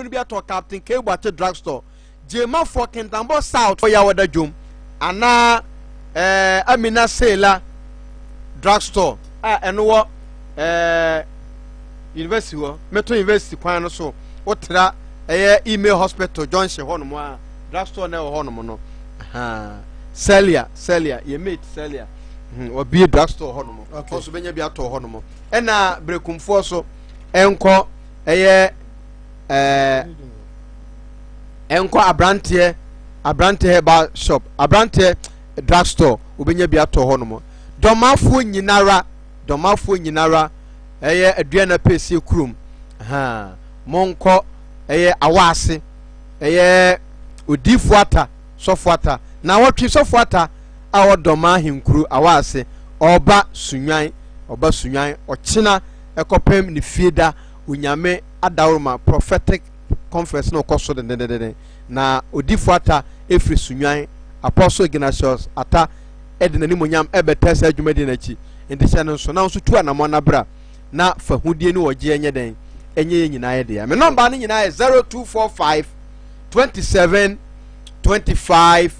no bi atɔ Captain K Boakye drug store. Gyemafoɔ Kintambo South yɛ a wɔda dwom anaa ɛɛ Amina Seela drug store a ɛno wɔ ɛɛ university hɔ Meto University kwan no so wotra ɛyɛ Email Hospital junction hɔ nom a drug store na ɛwɔ hɔ nom no Celia Celia yɛ mate Celia wɔbie drug store hɔ nom okay. Ɔso bɛnya bi atɔ hɔ nom ɛna berekumfoɔ so ɛnkɔ ɛyɛ ɛɛ ɛnkɔ abranteɛ abranteɛ herbal shop abranteɛ drug store wobɛnya bi atɔ hɔ nom dɔmafoɔ nyinara dɔmafoɔ nyinara ɛyɛ aduana pɛsie kurom ha monkɔ ɛyɛ awaase ɛyɛ odiifoɔ ata sɔfoɔ ata na wɔtwe sɔfoɔ ata a ɔdɔma ahenkuro awaase ɔba sunwan ɔba sunwan ɔkyena ɛkɔpem ne fie da onyame adaworoma prophetic conference no kɔ so dendendenden na odifo ata efiri Sunwan Apostle Ignatius Ata de n'animonyam ɛbɛtɛ saa dwumadie no akyi nti hyɛ no nso na nso tu anamɔ na bra na fa hudie ne ɔgyeɛ nyɛ dɛn ɛnyɛ yɛ nyinaa yɛ dea me nɔmba no nyinaa yɛ 0245 27 25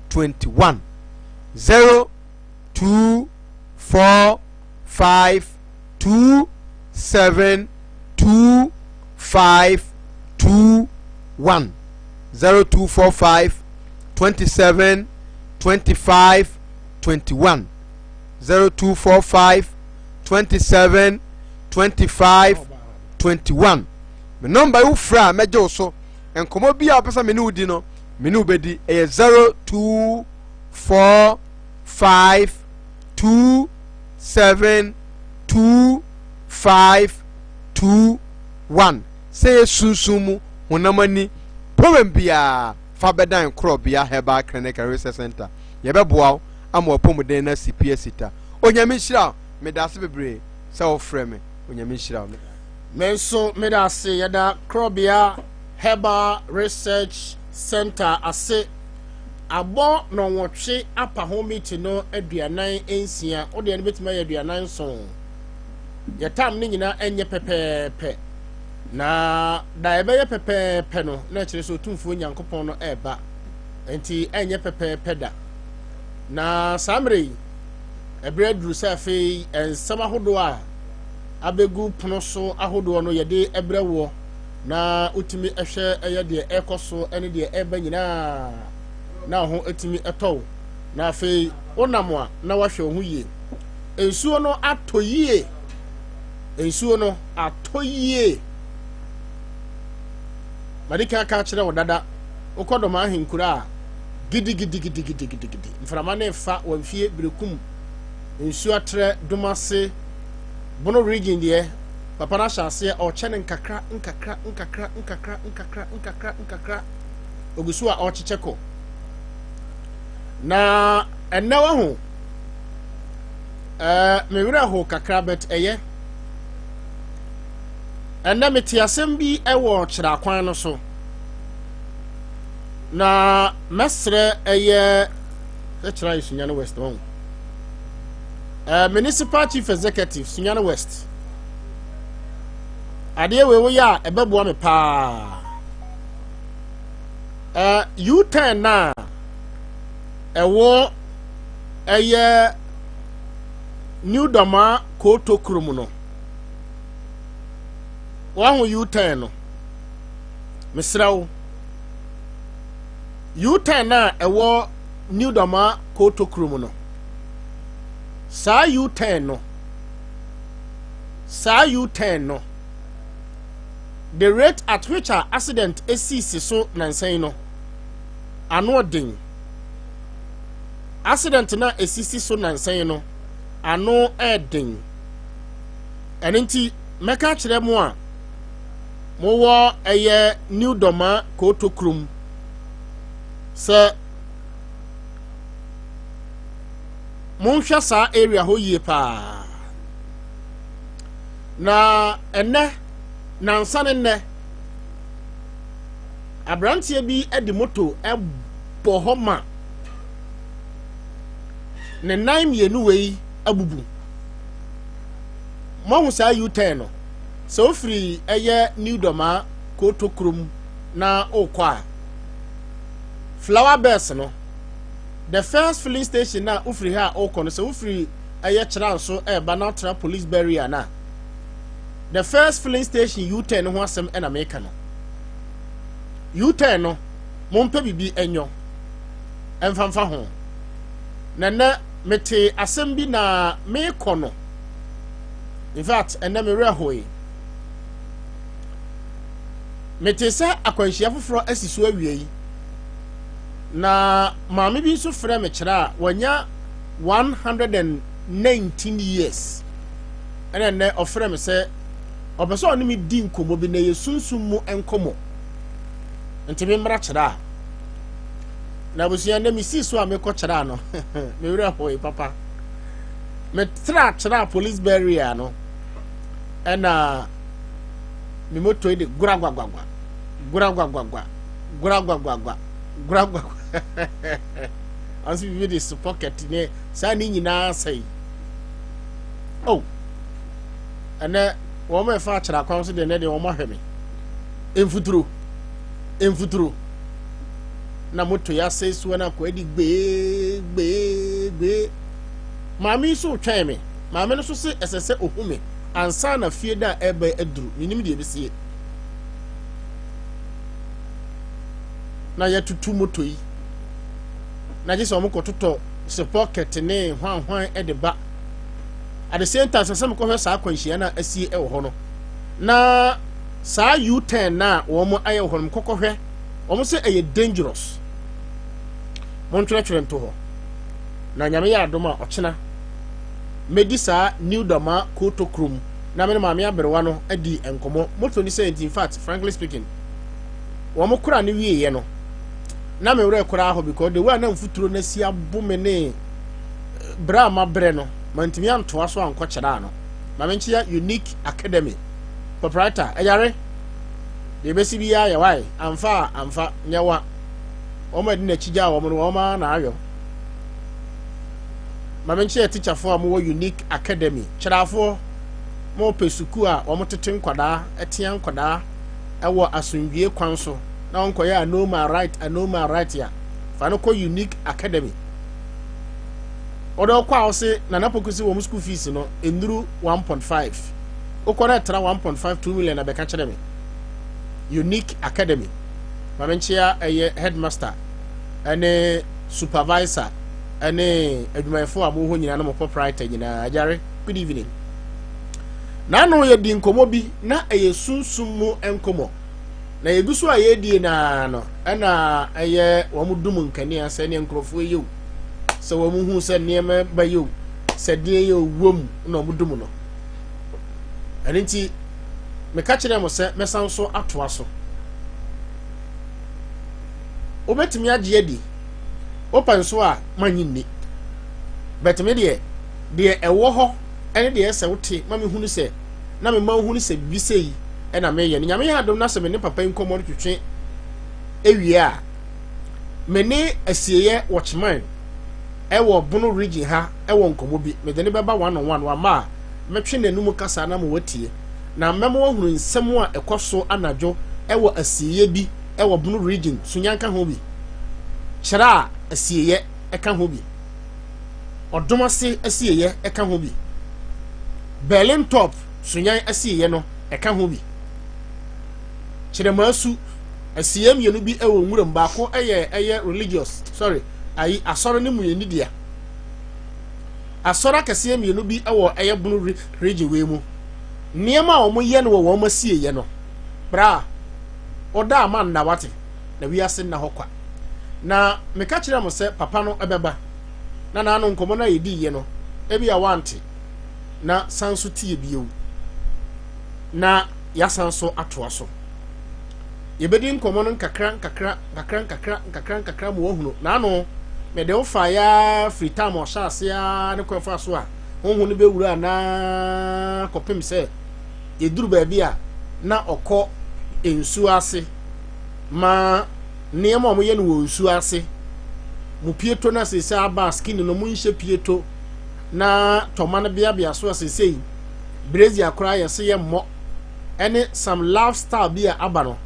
21 0245 2 7 2 5 2 1 0 2 4 5 27 25 21 0 2 4 5 27 25 21 me nɔmba yi wofrɛ a mɛgye wo so nkɔmmɔ bi a wopɛ sɛ me ne wo di no me ne wo bɛdi ɛyɛ 0 2 4 5 2 7 2 5 2 1 Sɛ yɛ sunsum mu, honam ani, problem biara, fa bɛdan Korɔbea Herbal Clinic and Research Centre. Yɛbɛboa wo ama w'apɔmuden no asi pi asi ta. Onyame nhyira wo. Medaase bebree sɛ wo frɛ me. Onyame nhyira wo. Me nso meda ase. Yɛda Korɔbea Herbal Research Centre ase. Abɔ nnɔnwɔtwe apa ho miti no 46, wo deɛ no bɛtumi ayɛ 47. Yɛ tam no nyinaa ɛnyɛ pɛpɛɛpɛ. Na da ɛbɛyɛ pɛpɛɛpɛ no, na ɛkyerɛ sɛ Otumfoɔ Nyankopɔn no ɛreba. Enti ɛnyɛ pɛpɛɛpɛ da. Na saa mmerɛ yi, ɛberɛ aduru sɛ afei nsɛm ahodoɔ a abɛgu pono so ahodoɔ no yɛde brɛ woɔ na wotumi hwɛ ɛyɛ deɛ ɛrekɔ so ne deɛ ɛreba nyinaa na wo ho atumi tɔ wo na afei wonam a na wahwɛ wo ho yie. Nsuo no atɔ yie. Nsuo no atɔ yie. Made kan aka akyerɛ wo dada. Wokɔ dɔm ahenkura a gidigidigidigidigidi. Mframa ne fa wɔmfie berekum nsuo atrɛ domase bono region deɛ papa no ahyɛ aseɛ ɔkyɛ no nkakra nkakra nkakra nkakra nkakra nkakra nkakra ogu so a ɔrekyekyɛ kɔ na ɛnɛ waho ɛɛ me werɛ ho kakra but ɛyɛ ɛnɛ mete asɛm bi ɛwɔ kyerɛ akwan no so na mɛsrɛ ɛyɛ ɛkyerɛ ayɛ Sunyani West wɔn ɛɛ municipal chief executive Sunyani West adeɛ wei woyɛ a ɛbɛboa me paa ɛɛ U-turn na ɛwɔ ɛyɛ New Dɔmaa Kooto kurom no waho U-turn no mesrɛ wo U-turn na ɛwɔ New Dɔmaa Kooto kurom no saa U-turn no saa U-turn no the rate at which a accident esisi so nansan no ano den accident na esisi so nansan no ano ɛden ɛno nti mɛka kyerɛ mo a mowɔ ɛyɛ New Dɔma Kooto kurom sɛ monhwɛ saa area hɔ yie paa na ɛnɛ nansa ne nnɛ aberanteɛ bi de moto bɔ hɔ ma ne nan mmienu wei abubu moahu saa U-turn no sɛ wofiri ɛyɛ New Dɔma Koto kurom na wokɔ a, Flower Beds no, the first filling station na wofiri ha a wokɔ no, sɛ wofiri ɛyɛ Kyerɛ nso ɛreba na wotra police barrier no a, the first filling station U-turn no ho asɛm ɛna meka no. U-turn no, mompɛ biribi ɛnyɔ ɛmfamfa ho. Na nnɛ mete asɛm bi na mekɔ no, in fact, ɛnnɛ me werɛ hoe. Mete sɛ akwanhyia foforɔ asi so awie yi, na maame bi nso frɛ me kyerɛ a wanya 119 years, ɛna nnɛ ɔfrɛ me sɛ ɔpɛ sɛ ɔne me di nkɔmmɔ bi na ɛyɛ sunsum mu nkɔmmɔ, nti me mmra kyerɛ a. Na abusua, nnɛ mesii so a mekɔ kyerɛ a no, me werɛ hoe papa. Metra kyerɛ a police barrier no, ɛna me moto yi de guragwagwagwa guragwagwagwa guragwagwagwa guragwagwa, ɔnso biribi de so pocket ne saa ne nyinaa sɛe. Oh, ɛnɛ wɔn a ɛfa akyerɛ akwan so deɛ, ɛnɛ deɛ wɔn ahwɛ me mfuturo mfuturo na moto yi asɛe soɔ no akɔ adi gbee gbee gbee. Maame yi nso retwɛn me. Maame no nso se ɛsɛ sɛ ohu me ansa na fie da a ɛreba aduru. Menim deɛ ɛbɛsie na yɛtutu moto yi na gye sɛ wɔn kɔtotɔ sipɔkɛt ne hwanhwan de ba. At the same time, sɛ sɛ mekɔhwɛ saa akwanhyia no a asie wɔ hɔ no, na saa U-turn no a wɔn ayɛ wɔ hɔ no, mekɔkɔhwɛ wɔn sɛ ɛyɛ dangerous. Montwerɛtwerɛ nto hɔ na Nyame yɛ adom a, ɔkyena mɛdi saa New Dɔma Koto kurom na me ne maame aberewa no adi nkɔmmɔ. Moto ne sɛ nti, in fact, frankly speaking, wɔn kora ne wieɛ no na me werɛ koraa hɔ, because the way a na mfuturo no asi abo me ne berɛ a mabrɛ no, mantumi antoa so ankɔ kyerɛ ano. Maame nkyea Unique Academy proprietor ɛyare deɛ ɛbɛsi biara yɛ wae amfa a amfa nyɛ wa wɔn a ɛde n'akyi gyaa wɔn no, wɔn ara na ayɔ. Maame nkyea tikyafoɔ a wɔwɔ Unique Academy, kyerɛafoɔ, mopɛ sukuu a wɔtete nkwadaa, ɛtea nkwadaa ɛwɔ asomdwie kwan so na wɔnkɔyɛ I know my right, I know my right a, fa no kɔ Unique Academy. Wɔde ɔkɔ a wɔse Nana Poku sɛ wɔn school fees no nnuru 1.5, wokɔ no ɛtra 1.5 2 million na bɛka kyerɛ me. Unique Academy, maame nkyea ɛyɛ headmaster ɛne supervisor ɛne adwumayɛfoɔ a mowɔ hɔ nyinaa ne mo proprietor nyinaa. Agyare, good evening. N'ano yɛdi nkɔmmɔ bi na ɛyɛ sunsum mu nkɔmmɔ, na yɛgu so a yɛredie naa no, ɛna ɛyɛ wɔn dum nkanea sɛ ne nkurɔfoɔ yɛ o, sɛ wɔn hu sɛ nneɛma ba yɛ o, sɛ deɛ yɛ owuo mu na wɔn dum no. Ɛno nti meka kyerɛ mo sɛ mɛsan so atoa so. Wobɛtumi agye adi, wopɛ nso a mannye nni, but me deɛ, deɛ ɛwɔ hɔ ɛne deɛ ɛsɛ wote ma mehunu sɛ na mema wohunu sɛ biribi sei ɛna meyɛ no. Nyame yɛ adom na sɛ me ne papa yi nkɔmmɔ no twetwe ewie a, me ne asieɛ watchman ɛwɔ Bono region ha ɛwɔ nkɔmmɔ bi, mede ne bɛba one on one. Wama a mɛtwe n'anum kasa na ma watie, na mɛma wahunu nsɛm a ɛkɔ so anadwo ɛwɔ asieɛ bi ɛwɔ Bono region. Sunyanka ho bi, kyerɛ a asieɛ ɛka ho bi, Ɔdom ase asieɛ ɛka ho bi, Berlin Top Sunyan asieɛ no ɛka ho bi, Kyerɛmaasu asieɛ mmienu bi ɛwɔ nwuram, baako ɛyɛ religious, sorry, ayi asɔre ne mmienu dea, asɔre akɛseɛ mmienu bi ɛwɔ ɛyɛ Bono region wei mu. Nneɛma a wɔyɛ no wɔ wɔn asieɛ no, bra ɔda ama nna wate na wiase nna hɔ kwa. Na meka kyerɛ mo sɛ papa no ɛbɛba na n'ano nkɔmmɔ no a yɛdiiɛ no, ebi a wante na san so tie bio na yɛasan so atoa so. Yɛbɛdi nkɔmmɔ no nkakra nkakra nkakra nkakra nkakra nkakra ma wahunu. N'ano mede wo fa ya firi tam ɔhyɛ ase a ne kwan fa so a honhom no bɛwura na kɔpem sɛ yɛduru baabi a na ɔkɔ nsuo ase ma nneɛma a wɔyɛ no wɔ nsuo ase. Mo pieto no asese aba skin no, mo nhyɛ pieto na tɔma no beabea so asese yi brezia koraa yɛse yɛ mmɔ. Ɛne some lifestyle bi a aba no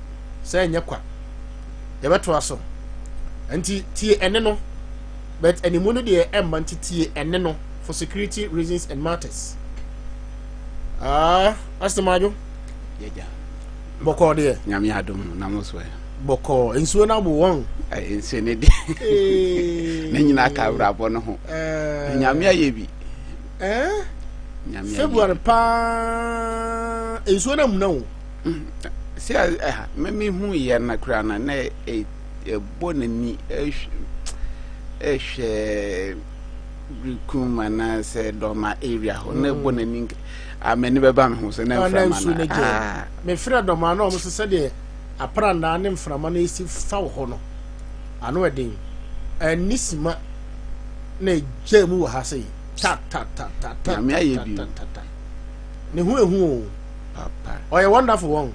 sɛ ɛnyɛ kwa. Yɛbɛtoa so. Nti tie ɛne no. But animu no deɛ ɛmma nti tie ɛne no for security reasons and matters. Ah, Asɛm Yɛgya. Bɔkɔɔ deɛ. Nyame adom na mo so ɛ. Bɔkɔɔ. Nsuo no abo wɔn. Nsuo no deɛ. Ne nyinaa ka abrabɔ no ho. Nyame ayɛ bi. Nyame February paa nsuo no amuna o. Sɛ mɛmi hu yɛ na kura na na ɛbɔ n'ani ɛhwɛ Brikum anaasɛ Dɔma area hɔ na ɛbɔ n'ani a m'ani bɛba me ho so na mframa no ah. Mefrɛ Dɔma na ɔmo sɛ sɛdeɛ aprannaa ne mframa no esi fa wɔ hɔ no ano ɛden ɛni sima na ɛgya mu wɔ ha sɛ ta ta ta ta ta Nyame ayɛ bi ta ta ta ne ho ehu o papa ɔyɛ wonderful wɔn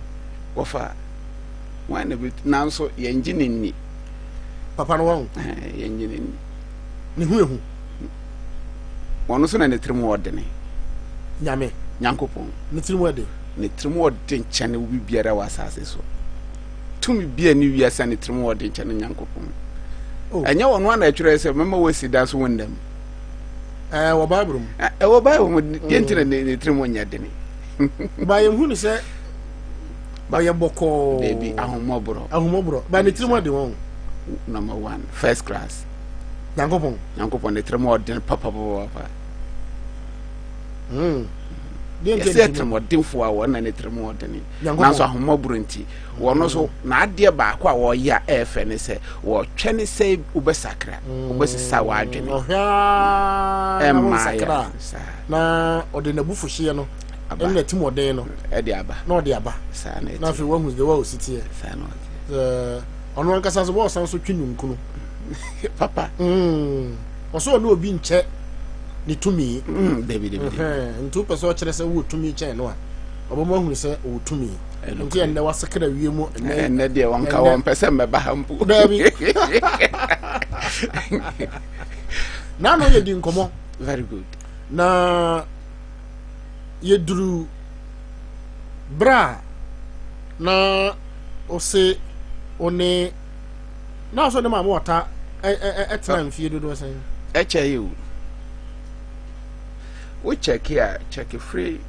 wɔfa wɔn na bi nanso yɛn gye ne nni papa no wɔn yɛn gye ne nni ne ho ehu wɔn nso na ne tirim wɔ dene Nyame Nyankopɔn ne tirim wɔ den ne tirim wɔ den kyɛne obi biara wɔ asase so tumi bia ne wiase a ne tirim wɔ den kyɛne Nyankopɔn oh. Ɛnyɛ wɔn ana ɛtwerɛ sɛ mɛma wɔasi dan so wɔn nam ɛɛ wɔ Bible mu ɛwɔ Bible mu deɛ nti na ne tirim nyɛ dene ba yɛn hu ne sɛ ɔyɛ bɔkɔɔ Dabi, ahomɔborɔ. Ahomɔborɔ ba ne tirim ɔden wɔn. Number one, first class. Nyankopɔn. Nyankopɔn ne tirim ɔden papapapa. Yɛsɛ tirimɔdenfoɔ a wɔn na ne tirim ɔden. Nanso ahomɔborɔ nti wɔn nso mm. n'adeɛ baako a wɔyɛ a ɛyɛ fɛ ne sɛ wɔtwɛ ne sɛ wobɛsakra mm. wobɛsesa w'adwene. Ɛmma yɛ saa. Na ɔde n'abufuhyeɛ no ɛne n'atimɔden no ɛde aba na ɔde aba saa na na afei wahu de wa osi teɛ saa na ɔte ɔno ankasa so wɔsan so twe ninkunu papa ɔsɛ ɔne obi nkyɛ ne tumi dabi dabi nti wopɛ sɛ ɔkyerɛ sɛ wowɔ tumi kyɛn no a ɔbɛma ahunu sɛ ɔwɔ tumi nti ɛnnɛ wasekra wie mu ɛnnɛ deɛ wɔnka wɔmpɛ sɛ mmɛba ha mpo dabi na ano yɛdi nkɔmmɔ very good na yɛduru berɛ a na ɔse wo ne na ɔsɛ ne maame wɔta ɛtena mfie dodoɔ sɛn? Ɛkyɛ yi o. Wo kyɛke a kyɛke firi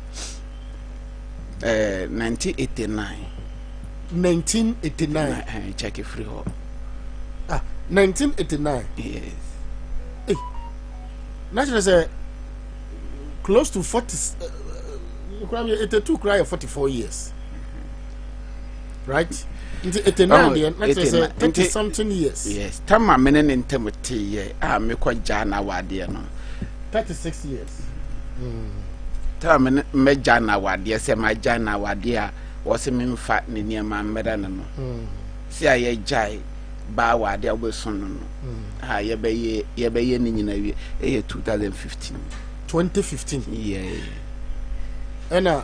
ɛɛ 1989. 1989. Ɛɛ kyɛke firi hɔ. Ah, 1989. Yes. Hey, na kyerɛ sɛ close to 40 kura bi 82 kura yɛ 44 years right nti 89 deɛ na kyerɛ sɛ 30 something years. Yes, tama me ne ne ntam teeɛ a mekɔ gyaa na awadeɛ no. 36 years. Mm. Tama me ne mɛgya na awadeɛ sɛ magya na awadeɛ a wɔsɛ memfa ne nneɛma mmɛda no no. Mm. Sɛ a yɛgyae baa awadeɛ a wobɛso no no. Mm. A yɛbɛyɛ yɛbɛyɛ ne nyina wie ɛyɛ 2015. 2015. Yeah. Ɛna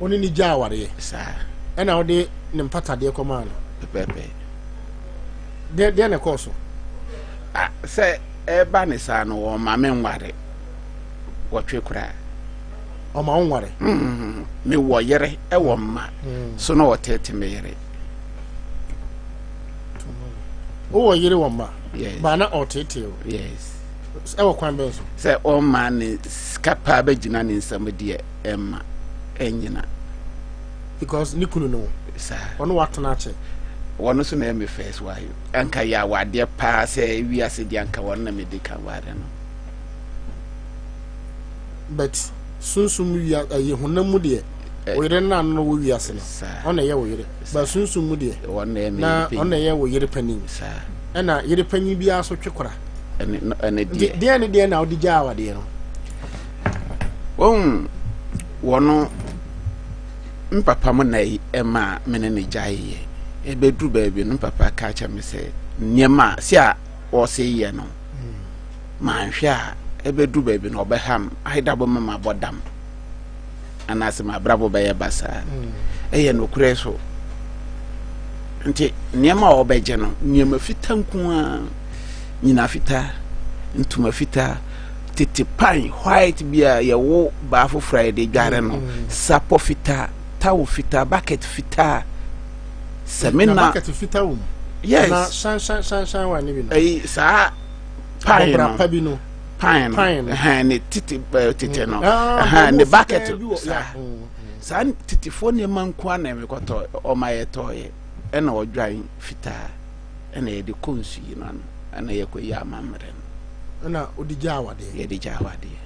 wo ne ne gyaa awareɛ. Saa. Ɛna wode ne mpatadeɛ kɔmaa no. Pɛpɛpɛ. Deɛ deɛ na ɛkɔɔ so? Ah, sɛ ɛba ne saa no wɔma me nware. Wɔtwe koraa. Ɔma wo nware? Mm, mewɔ yere ɛwɔ mma. Mm. So na wɔtete me yere. Wowɔ yere wɔ mma? Yes. Ba na ɔtete o. Yes. Ɛwɔ kwan bɛn so? Sɛ ɔma ne sika paa bɛgyina ne nsam deɛ ɛmma ɛnyina. Because ne kunu no. Saa. Ɔno watena akyɛ. Wɔn nso na ɛyɛ me first wife. Anka yɛ awadeɛ paa sɛ wiase deɛ anka wɔn na medi kan ware no. But sunsum wia ɛyɛ honam mu deɛ wo yere no ano wɔ wiase no ɔna ɛyɛ wo yere but sunsum mu deɛ na ɔna ɛyɛ wo yere panin ɛna yere panyin biara so twe kora. Ɛne deɛ. Deɛ ne deɛ na wode gyaa awadeɛ no. Wɔn wɔn mpapa mu na ɛma me ne ne gyaeɛ. Ɛbɛduru baabi no mpapa ka kyerɛ me sɛ nneɛma a si a wɔse yɛ no manhwɛ a ɛbɛduru baabi no ɔbɛham aheda bɛma mabɔ dam anaasɛ m'abrabɔ bɛyɛ basaa. Ɛyɛ nokorɛ so. Nti nneɛma a ɔbɛgye no nneɛma fitaa nko ara, nyina fitaa, ntoma fitaa, tete pan white bi a yɛwo baa foforɔ a yɛde dware no, sapɔ fitaa, Towel fitaa, bucket fitaa. Sɛmina. Na bucket fitaa wɔ mu. Yes. Na shan shan shan shan wa ne bi no. Ɛyi saa pan no. Pa bi no. Pan no. Pan no. Ɛhɛn ne tete ɛɛ tete no. Mm. Ah, Ɛhɛn ne bɔbɔ bucket fitaa bi wɔ- saa. yeah. Mm, mm. Saa tetefoɔ nneɛma nko ara na mekɔtɔ ɔma yɛtɔɔyɛ ɛna ɔdwan fitaa ɛna yɛde kɔ nsu yi no ano ɛna yɛkɔ yi amammerɛ no. Ɛna ɔde gya awadeɛ. Yɛde gya awadeɛ.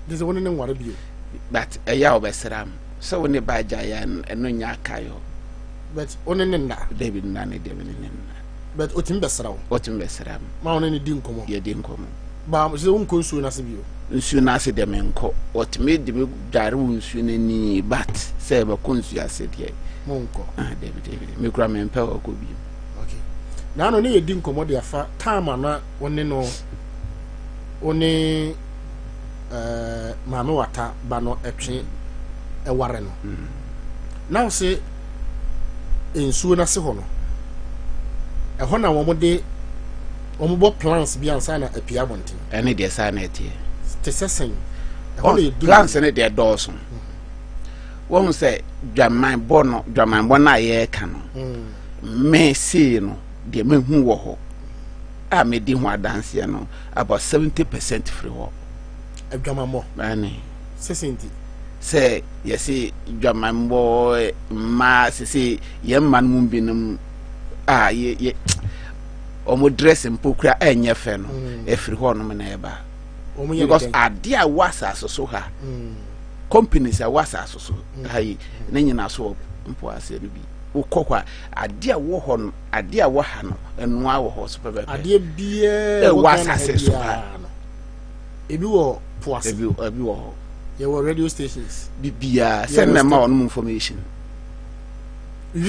Gye sɛ wo ne ne nware bio. But ɛyɛ a ɔbɛsra m sɛ wo ne ba agya yɛ ɛno nyɛ akayɔ. But wo ne ne nna. Dabi nna ne deɛ me ne ne nna. But otumi bɛsra wo. Otumi bɛsra m. Ma wo ne ne di nkɔmɔ. Yɛdi nkɔmɔ. Ba sɛ wonkɔ nsuo no ase bio. Nsuo no ase deɛ menkɔ. Wɔtumi de me dware wɔ nsuo no ani but sɛ yɛbɛkɔ nsuo ase deɛ. Monkɔ. Ah dabi dabi me kura mempɛ hɔ kɔ bio. Okay. Na ano ne yɛdi nkɔmɔ de afa time a na wo ne no wo ne eh, maame wata ba no ɛtwe ɛware no mm. na wo se nsuo no ase hɔ no ɛhɔ na wɔn de wɔn bɔ plans bi ansa na apue abɔnten. Ɛne deɛ saa na ɛteɛ. Te sɛ sɛn. Ɛhɔ na yɛdu. Plans ne deɛ dɔɔso. Wɔn sɛ dwaman bɔ no dwaman bɔ no a yɛreka no mm. me sei no deɛ mehu wɔ hɔ a medi ho adanseɛ no about 70% firi hɔ. Adwamammɔ. Ɛne. Sese nti. Sɛ yɛse dwamammɔ mmaa sese yɛn mma no mu binom a yɛ yɛ wɔn dress mpo kura ɛnyɛ fɛ no mm. ɛfiri hɔ nom na ɛba. Because adeɛ a ɛwɔ asase so ha mm. companies a ɛwɔ asase so mm. ha yi ne nyinaa so mpo aseɛ no bi wokɔ hɔ a adeɛ a ɛwɔ hɔ no adeɛ a ɛwɔ ha no ɛnoa wɔ hɔ so pɛpɛpɛ. Adeɛ biara ɛwɔ asase so ha no ebi wɔ po ase. Ebi ebi wɔ hɔ. Yɛwɔ radio stations. Bibiara sɛ na ɛma wɔn information.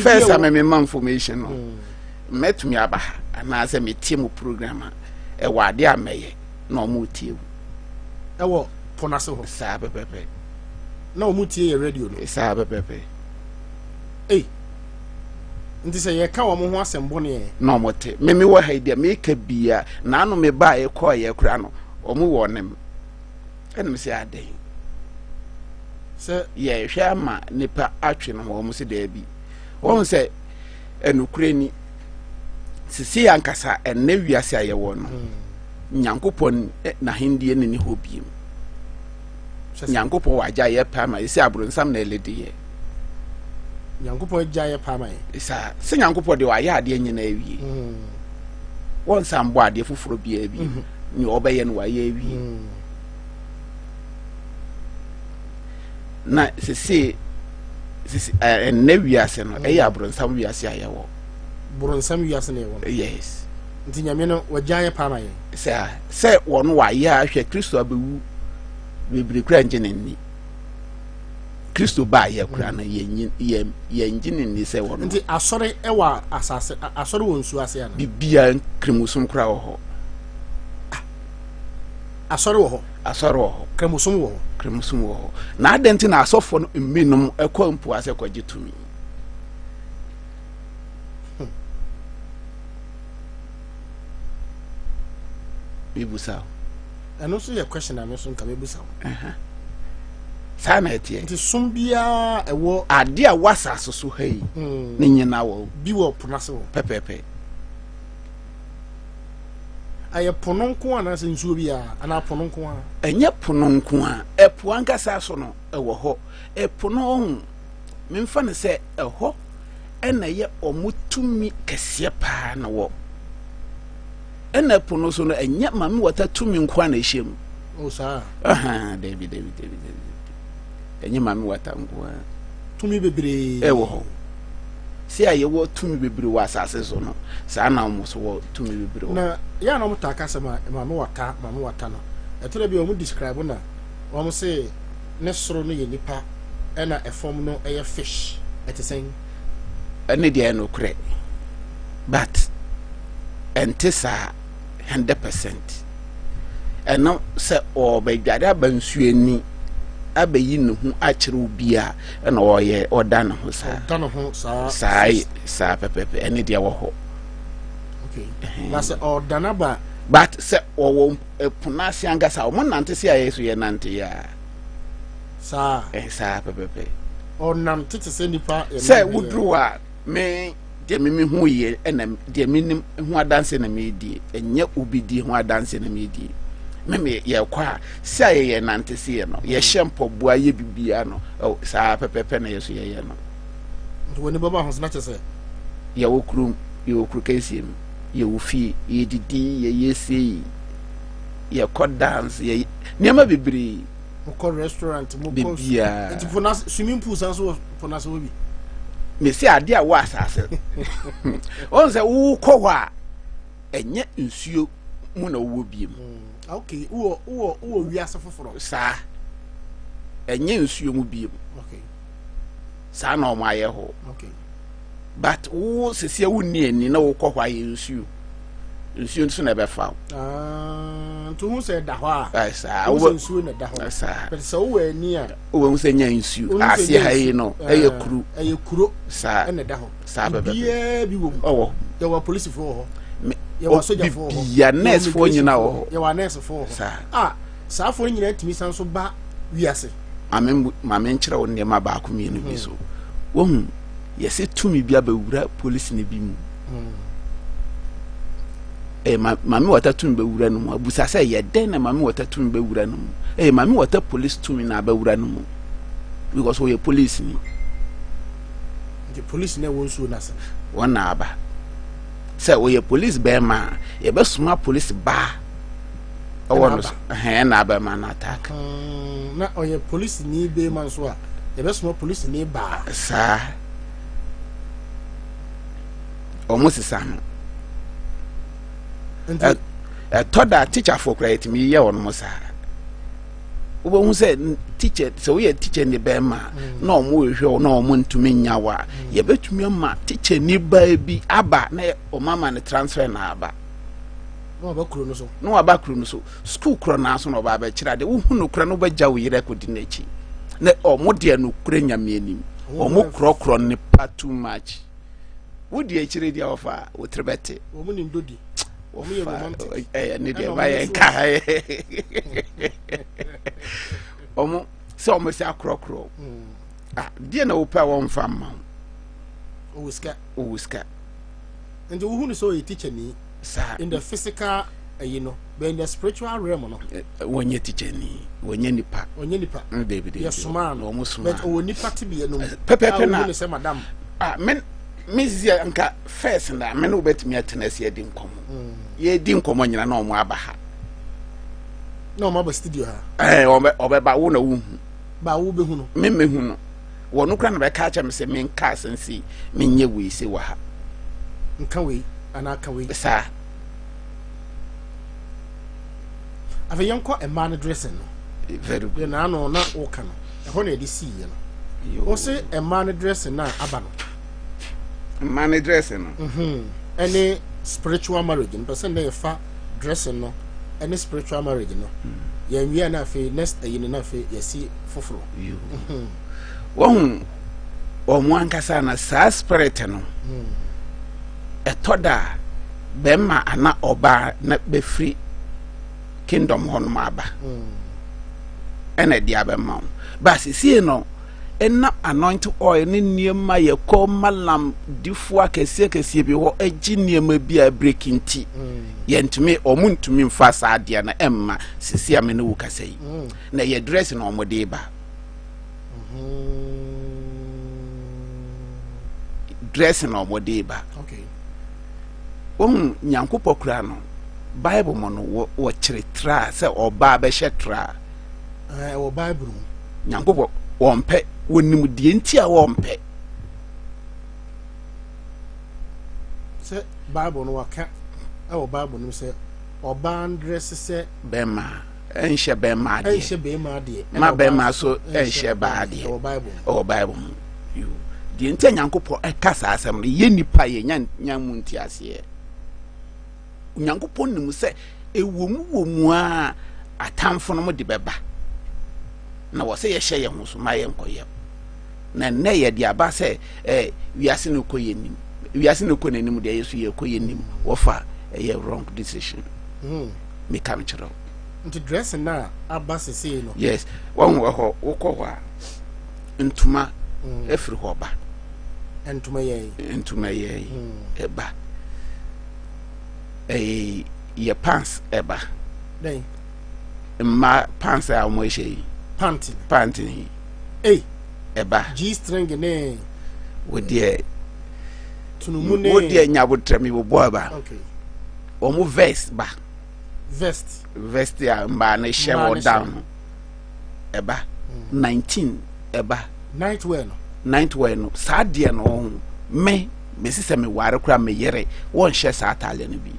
First a mɛmɛ ma information no mɛtumi aba ha anaasɛ metie mu program a ɛwɔ adeɛ a mɛyɛ na wɔn tie mu. Ɛwɔ po n'ase hɔ. Saa pɛpɛpɛ. Na wɔn tie yɛ radio no. Saa pɛpɛpɛ. Ei. Nti sɛ yɛka wɔn ho asɛm bɔne ɛ. Na wɔn te. Me me wɔ ha yi deɛ meka bia naano me baa yɛ kɔɔ yɛ kora no wɔn wɔ ne m ɛna me sɛ adɛn sɛ yɛhwɛ ama nipa atwe no ho wɔn sɛ daabi wɔn sɛ ɛnokorɛ ni sisi ankasa ɛnɛ wiase a yɛwɔ no hmm. Nyankopɔn n'ahendie ne ne hɔ biem Nyankopɔn wagya yɛ pɛ ama yɛ sɛ abronsam na ɛlede yɛ Nyankopɔn agya yɛ paa ma yɛ. Saa sɛ Nyankopɔn deɛ wayɛ adeɛ nyinaa awie. Mm. Wɔnsan bɔ adeɛ foforɔ biara bi. Mm-hmm. Nea ɔbɛyɛ no wayɛ awie. Mm. Na sese sese ɛnɛ wiase no ɛyɛ mm. abronsam wiase a yɛwɔ. Bronsam wiase na yɛwɔ no. Yes. Nti Nyame no wagya yɛ paa ma yɛn. Sɛ sɛ wɔn wayɛ ahwɛ Kristo abɛwu bebree kura ngye ne nni. Kristo baa yɛ kura no yɛn gye ne nni sɛ wɔn. Nti asɔre wɔ asase asɔre wɔ nsuo ase ana? Bibia kremosom kura wɔ hɔ. Ah, asɔre wɔ hɔ. Asɔre wɔ hɔ. Kremosom wɔ hɔ. Kremosom wɔ hɔ. Na adɛn nti na asɔfoɔ no mminom ɛkɔ mpo ase kɔgye tumi? Hmm. Mebusa o. Ɛno nso yɛ question a me nso nka mebusa wo. Saa na ɛteɛ. Nti som biara ɛwɔ. Ade a ɛwɔ asase so ha yi. Hmm. Ne nyinaa wɔ. Bi wɔ po n'ase hɔ. Pɛpɛpɛ. Ɛyɛ po no nko anaasɛ nsuo biara anaa po no nko a. Ɛnyɛ po no nko a. Ɛpo ankasa so no ɛwɔ hɔ. Ɛpo no ɔho memfa no sɛ ɛhɔ ɛna ɛyɛ ɔmo tumi kɛseɛ paa na wɔ. Ɛna ɛpo no so no ɛnyɛ maame wata tumi nko a na ɛhyɛ mu. Oh saa. Ahan dabi dabi dabi dabi. Ɛnyɛ maame wata nko a. Tumi bebree. Ɛwɔ hɔ. Sɛ a yɛwɔ tumi bebree wɔ asase so no saa na wɔn so wɔ tumi bebree wɔ. Na yɛ a na wɔn taa ka sɛ maame wata maame wata no ɛtɔ da bi a wɔn describe na wɔn se ne soro no yɛ nipa ɛna ɛfam no ɛyɛ fish ɛte sɛn. Ɛne deɛ ɛnokorɛ but. ɛnte saa 100%. Ɛno sɛ ɔrebɛdware aba nsuo ani abɛyi ne ho akyerɛ obi a ɛna ɔyɛ ɔda ne ho saa. Ɔda ne ho saa. Saa saa pɛpɛpɛ ɛne deɛ wɔ hɔ. Okay. Na sɛ ɔda n'aba. But sɛ ɔwɔ ɛpo n'ase ankasa wɔn nante se a yɛ so yɛ nante yɛ a. Saa. Eh, saa pɛpɛpɛ. Ɔnam tete sɛ nipa. Sɛ woduru hɔ a, me deɛ me me hu yie ɛna deɛ me nim ho adanse na me die ɛnyɛ obi die ho adanse na me die me me yɛkɔ a sɛ a yɛyɛ nante se yɛ no yɛhyɛ mpɔboa yɛ bibia no ɛwɔ saa pɛpɛpɛ na yɛ so yɛyɛ no. Nti wɔn ni bɛba ho so na kyɛ sɛ. Yɛwɔ kurom yɛwɔ kuro kɛseɛ mu yɛwɔ fie yɛdidi yɛyɛ sei yɛkɔ dance yɛyɛ nneɛma bebree. Mokɔ restaurant mokɔ Biribiara. Nti po n'ase swimming pool san so wɔ po n'ase hɔ bi. Mesi adeɛ a wɔ asase. Wɔn sɛ wokɔ hɔ a ɛnyɛ nsuo mu na wowɔ biem. Mm, okay, wowɔ wowɔ wowɔ wiase foforɔ. Saa ɛnyɛ nsuo mu biem. Okay. Saa na wɔn ayɛ hɔ. Okay. But wo sisi a wonni ani na wokɔ hɔ ayɛ nsuo. Nsuo nso na ɛbɛfa wo. Ah, nti wohu sɛ ɛda hɔ a. Saa. Wohu sɛ nsuo na ɛda hɔ. Saa. But sɛ wowɔ ani a. Wobɛhu sɛ nyɛ nsuo. Aseɛ ha yi no ɛyɛ kuro. Ɛyɛ kuro. Saa. Ɛna ɛda hɔ. Saa bɛbɛ. Biribiara bi wɔ mu. Ɔwɔ. Yɛwɔ apolisifoɔ wɔ hɔ. Yɛwɔ asogyafoɔ wɔ hɔ. Bibia nursefoɔ nyinaa wɔ hɔ. Yɛwɔ anursefoɔ wɔ hɔ. Saa. Ah, saa afoɔ no nyinaa tumi san so ba wiase. Maame maame nkyerɛ wo nneɛma baako mmienu bi so. Wohu yɛsɛ tumi bi abɛwura polisi no bi mu. Ɛyɛ ma maame wɔta tumi bɛwura no mu. Abusa sɛ ɛyɛ dɛn na maame wɔta tumi bɛwura no mu. Ɛyɛ maame wɔta polisi tumi na abɛwura no mu. Because wɔyɛ polisi ni. Nti polisi na ɛwɔ nsuo no ase. Wɔn na aba. Sɛ wɔyɛ polisi bɛrima a, yɛbɛsoma polisi baa ɛwɔ no so. Ɛhɛn na abɛma no attack. Na ɔyɛ polisi ni bɛrima nso a, yɛbɛsoma polisi ni baa. Saa. Wɔn sesa no. Ɛtɔ da tikyafoɔ koraa yɛtumi yɛ wɔn mo saa. Wobɛhu sɛ tikya sɛ woyɛ tikya ni bɛrima mm. na wɔn rehwɛ wo na wɔn ntumi nya wo a mm. yɛbɛtumi ama tikya ni baa bi aba na wɔn ama no transfer na aba. Na waba kuro no so. Na waba kuro no so. Sukuu korɔ naa so na ɔba abɛkyerɛ ade. Wohu no korɔ no wobɛgya wo yerɛ kɔdi n'akyi. Na ɔmo deɛ no korɛ nyame anim. Ɔmo korɔkorɔ nipa too much. Wodi akyire deɛ wɔfa wo tiri bɛte. Wɔn nim dodi. Wɔn yɛ romantic. Ɛyɛ ne deɛ ba yɛn ka. Ɔmo sɛ ɔmo sɛ akorɔkorɔ. Ah, deɛ na wopɛ a wɔmfa mma wo. Ɔwɔ sika. Ɔwɔ sika. Nti wohu no sɛ ɔyɛ teacher ni. Saa. In the physical ɛyi no, but in the spiritual realm no. Wɔnyɛ teacher ni, wɔnyɛ nipa. Wɔnyɛ nipa. Mm, David, David. Yɛsomaa no. Wɔn somaa. But ɔwɔ nipa tebea no mu. Pɛpɛpɛ na. A wohu no sɛ madam. Ah, me me sisi nka first na me ne wobɛtumi atena ase adi nkɔmmɔ. Mm. Yɛdi nkɔmmɔ nyina na wɔn aba ha. Na wɔn aba studio ha. Ɛɛ, ɔbɛba wo na wohu. Ba wo bɛhu no. Me mehu no. Wɔn kora na bɛka akyɛ me sɛ menka asɛm sei, menyɛ wei sei wɔ ha. Nka wei anaa ka wei. Saa. Afei yɛnkɔ mmaa no dressing no. Very good. Deɛ naano na woka no, ɛhɔ na yɛde siiɛ no. Wo se mmaa no dressing no a aba no. Mmaa no dressing no. Mhm. Ɛne spiritual marriage no. Pɛ sɛ nnɛ yɛfa dressing no ɛne spiritual marriage no. Yɛn wia na afei next ɛyi no na afei yɛsi foforɔ. Mhm. Wɔn wɔn ankasa na saa spirit no. Ɛtɔ da a bɛrima ana ɔbaa na bɛfiri kingdom hɔ nom aba ɛna ɛde abɛma wo ba sesie no ɛna anointing oil ne nneɛma yɛkɔ malam difoɔ akɛseɛ akɛseɛ bi hɔ agye nneɛma bi a break nti yɛntumi ɔmo ntumi mfa saa adeɛ no ɛmma sesie a me ne wo kasa yi na ɛyɛ dress na ɔmo de ba dress na ɔmo de ba wɔn nyankopɔ kura no bible mu no wɔkyerɛ tra sɛ ɔbaa bɛhyɛ tra ɛwɔ bible mu nyankopɔ wɔmpɛ wɔnim deɛ nti a wɔmpɛ sɛ bible no waka ɛwɔ bible no sɛ ɔbaa ndrɛse sɛ bɛrima ɛnhyɛ bɛrima adeɛ ɛnhyɛ bɛrima adeɛ ma bɛrima so ɛnhyɛ baa adeɛ ɛwɔ bible mu deɛ nti a nyankopɔn ɛka saa asɛm no yɛ nipa yɛ nya nya mu nti aseɛ nyankopɔn nim sɛ ɛwɔ mu wɔ mu a atamfo no mo de bɛba na wɔ sɛ yɛhyɛ yɛn ho so ma yɛnkɔyɛ na nnɛ yɛde aba sɛ eh, wiase no kɔ yɛ nim wiase no kɔ n'anim deɛ yɛ so yɛkɔ yɛ nim wɔfa ɛyɛ wrong decision mm. meka mekyerɛ wo. Nti dressing na aba sesei no. Yes, wɔn wɔ hɔ, wokɔ hɔ a, ntoma efiri hɔ ba. Ntoma yɛ yi. Ntoma yɛ yi ɛba. Ɛyɛ yɛ pants ɛba. Dɛn? Mmaa pants a wɔn ahyɛ yi. Pant. Pant yi. Ei. Ɛba. G string ne. Wo deɛ. Tunumu ne. Wo deɛ nyabotrɛ mi bɔ ɛba. Okay. Wɔn vest ba. Vest. Vest a mmaa no hyɛ wɔ down no. Ɛba. 19 ɛba. Night wear no. Night wear no saa deɛ no ɔho me mesi sɛ meware koraa me yere wɔnhyɛ saa ataade no bi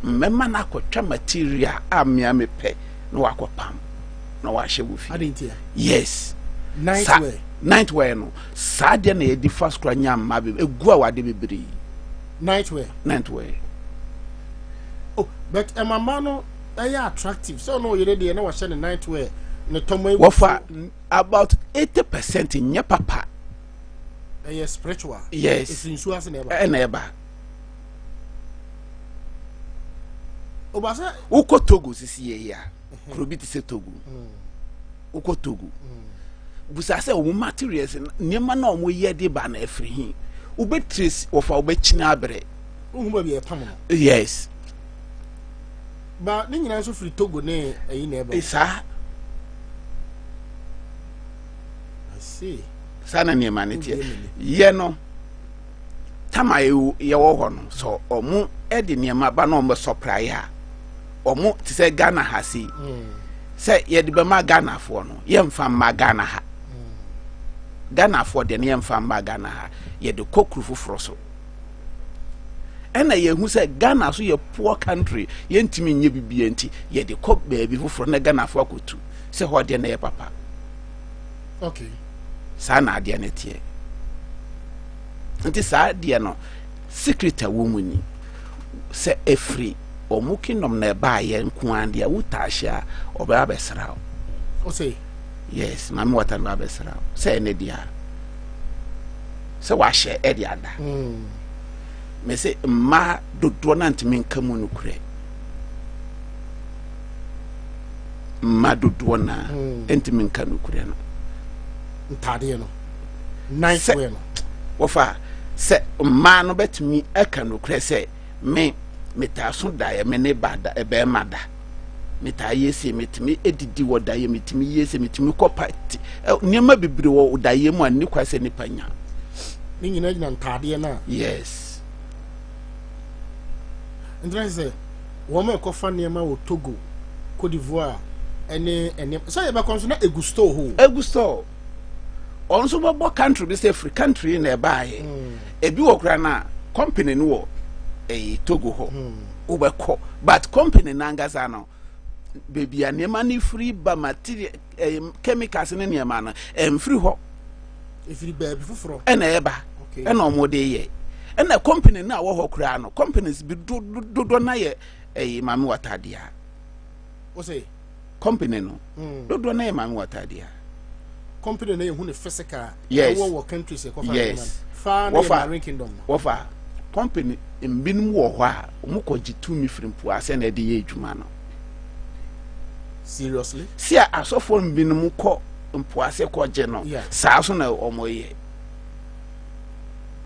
mmɛma no akɔtwa material a mmea mepɛ na wakɔpam na wahyɛ wɔ fie. Yes. Night Sa wear. Night wear no saa deɛ na yɛde fa so koraa nya mma bebree egu awade bebree. Night wear. Night wear. Oh, but ɛma mmaa no ɛyɛ attractive sɛ ɔno ɔyere deɛ na wahyɛ ne night wear ne tɔmɔ egu. Wɔfa about 80% nyɛ papa. Ɛyɛ spiritual. Yes. Efiri nsuo ase na ɛba. Ɛna ɛba. Oba sɛ. Wokɔ Togo sisi yɛ yi a, kuro bi te sɛ Togo. Wokɔ Togo. Busa sɛ wɔn materials nneɛma na wɔn yɛ de ba na ɛfiri he. Wobɛ trace wɔfa wobɛkyini abrɛ. Wohu baabi a ɛpam no. Yes. Ba ne nyinaa nso firi Togo ne ɛyi na ɛba. Saa. I see. Saa na nneɛma no teɛ. Yɛ no tama yɛwɔ hɔ no sɛ ɔmo de nneɛma ba na ɔmo sɔpraeɛ a ɔmo te sɛ Ghana ha sei sɛ yɛde bɛma Ghanafoɔ no yɛmfa mma Ghana ha. Ghanafoɔ deɛ no yɛmfa mma Ghana ha, yɛde kɔ kuro foforɔ so. Ɛna yɛhu sɛ Ghana so yɛ poor country, yɛntumi nyɛ biribiara nti yɛde kɔ baabi foforɔ na Ghanafoɔ akɔtu sɛ hɔ deɛ na yɛ papa. Okay. Saa na adeɛ no teɛ. Nti saa adeɛ no secret a wɔ mu ni sɛ ɛfiri wɔn kingdom na ɛbaayɛ nko ara deɛ wotaa hyɛ a ɔbɛba abɛsra wo. Ɔsɛ. Yes, maame wata no ba abɛsra wo sɛ ɛne deɛ a sɛ wahyɛ ɛde ada. Mɛ sɛ mmaa dodoɔ no antumi nka mu nokorɛ. Mmaa dodoɔ no a ntumi nka nokorɛ no. Ntaadeɛ no. Night wear no. Wɔfa sɛ mmaa no bɛtumi aka nokorɛ sɛ me metaa so daeɛ me ne ba da bɛrima da metaa yɛ se metumi didi wɔ daeɛ metumi yɛ se metumi kɔ party nneɛma bebree wɔ daeɛ mu a nni kwa sɛ nipa nya. Ne nyinaa gyina ntaadeɛ no a. Yes. Ntina sɛ wɔn a ɛkɔfa nneɛma wɔ Togo, Cote d'Ivoire ɛne nneɛma sɛ yɛbɛkɔ nso na egu store hɔ. Egu store. Ɔno nso bɛbɔ country bi sɛ firi country na ɛbaayɛ. Ebi wɔ koraa na company no wɔ ɛyi Togo hɔ. Wobɛkɔ but company n'ankasa no beebi a nneɛma no firi ba material ɛyi chemicals ne nneɛma no ɛnfiri hɔ. Efiri baabi foforɔ. Ɛna ɛba ɛna wɔn de yɛ ɛna company no a wɔ hɔ koraa no companies bi dodoɔ na yɛ ɛyi maame wata deɛ. Ɔsɛ. Company no dodoɔ na yɛ maame wata deɛ. Company no yɛ hu ne physical. Yes. Ɛwɔ wɔ countries ɛkɔfa. Yes. Faa na yɛ Marine Kingdom. Wɔfa company mbinom wɔ hɔ a wɔn kɔ gye tumi firi mpoa sɛ na ɛde yɛ adwuma no. Seriously? Si a asɔfoɔ mbinom kɔ mpoa sɛ kɔgye no. Saa so na wɔn yɛ.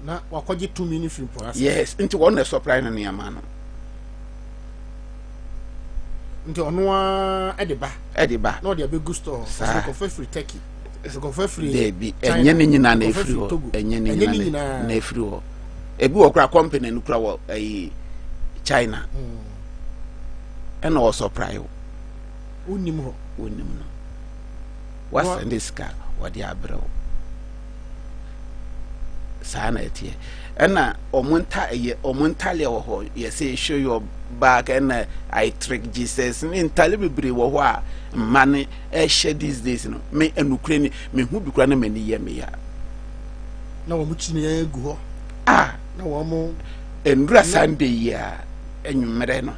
Na wakɔgye tumi no firi mpoa ase. Yes, nti wɔn na supply no nneɛma no. Nti ɔno ara ɛde ba. Ɛde ba. Na ɔde abɛgu store. Saa. Kɔfɛ firi Turkey. Kɔfɛ firi. Dɛbi, ɛnyɛ ne nyinaa na efiri hɔ. Ɛnyɛ ne nyinaa na efiri hɔ. Ebi wɔ kora company no kora wɔ ɛyi China. Ɛna wɔ supply o. Wonim hɔ. Wonim no. Wasɛnde sika wɔde abrɛ wo. Saa na ɛteɛ. Ɛna ɔmo nta ɛyɛ ɔmo ntaleɛ wɔ hɔ yɛsɛ show your back ɛna I trick Jesus ne ntale bebree wɔ hɔ a mma ne ɛhyɛ these days no me ɛnukure ni me hu bi kura na m'ani yɛ me ya. Na wɔn kyini egu hɔ. Ah. Na wɔn. Nwura Sunday yi a enwummerɛ no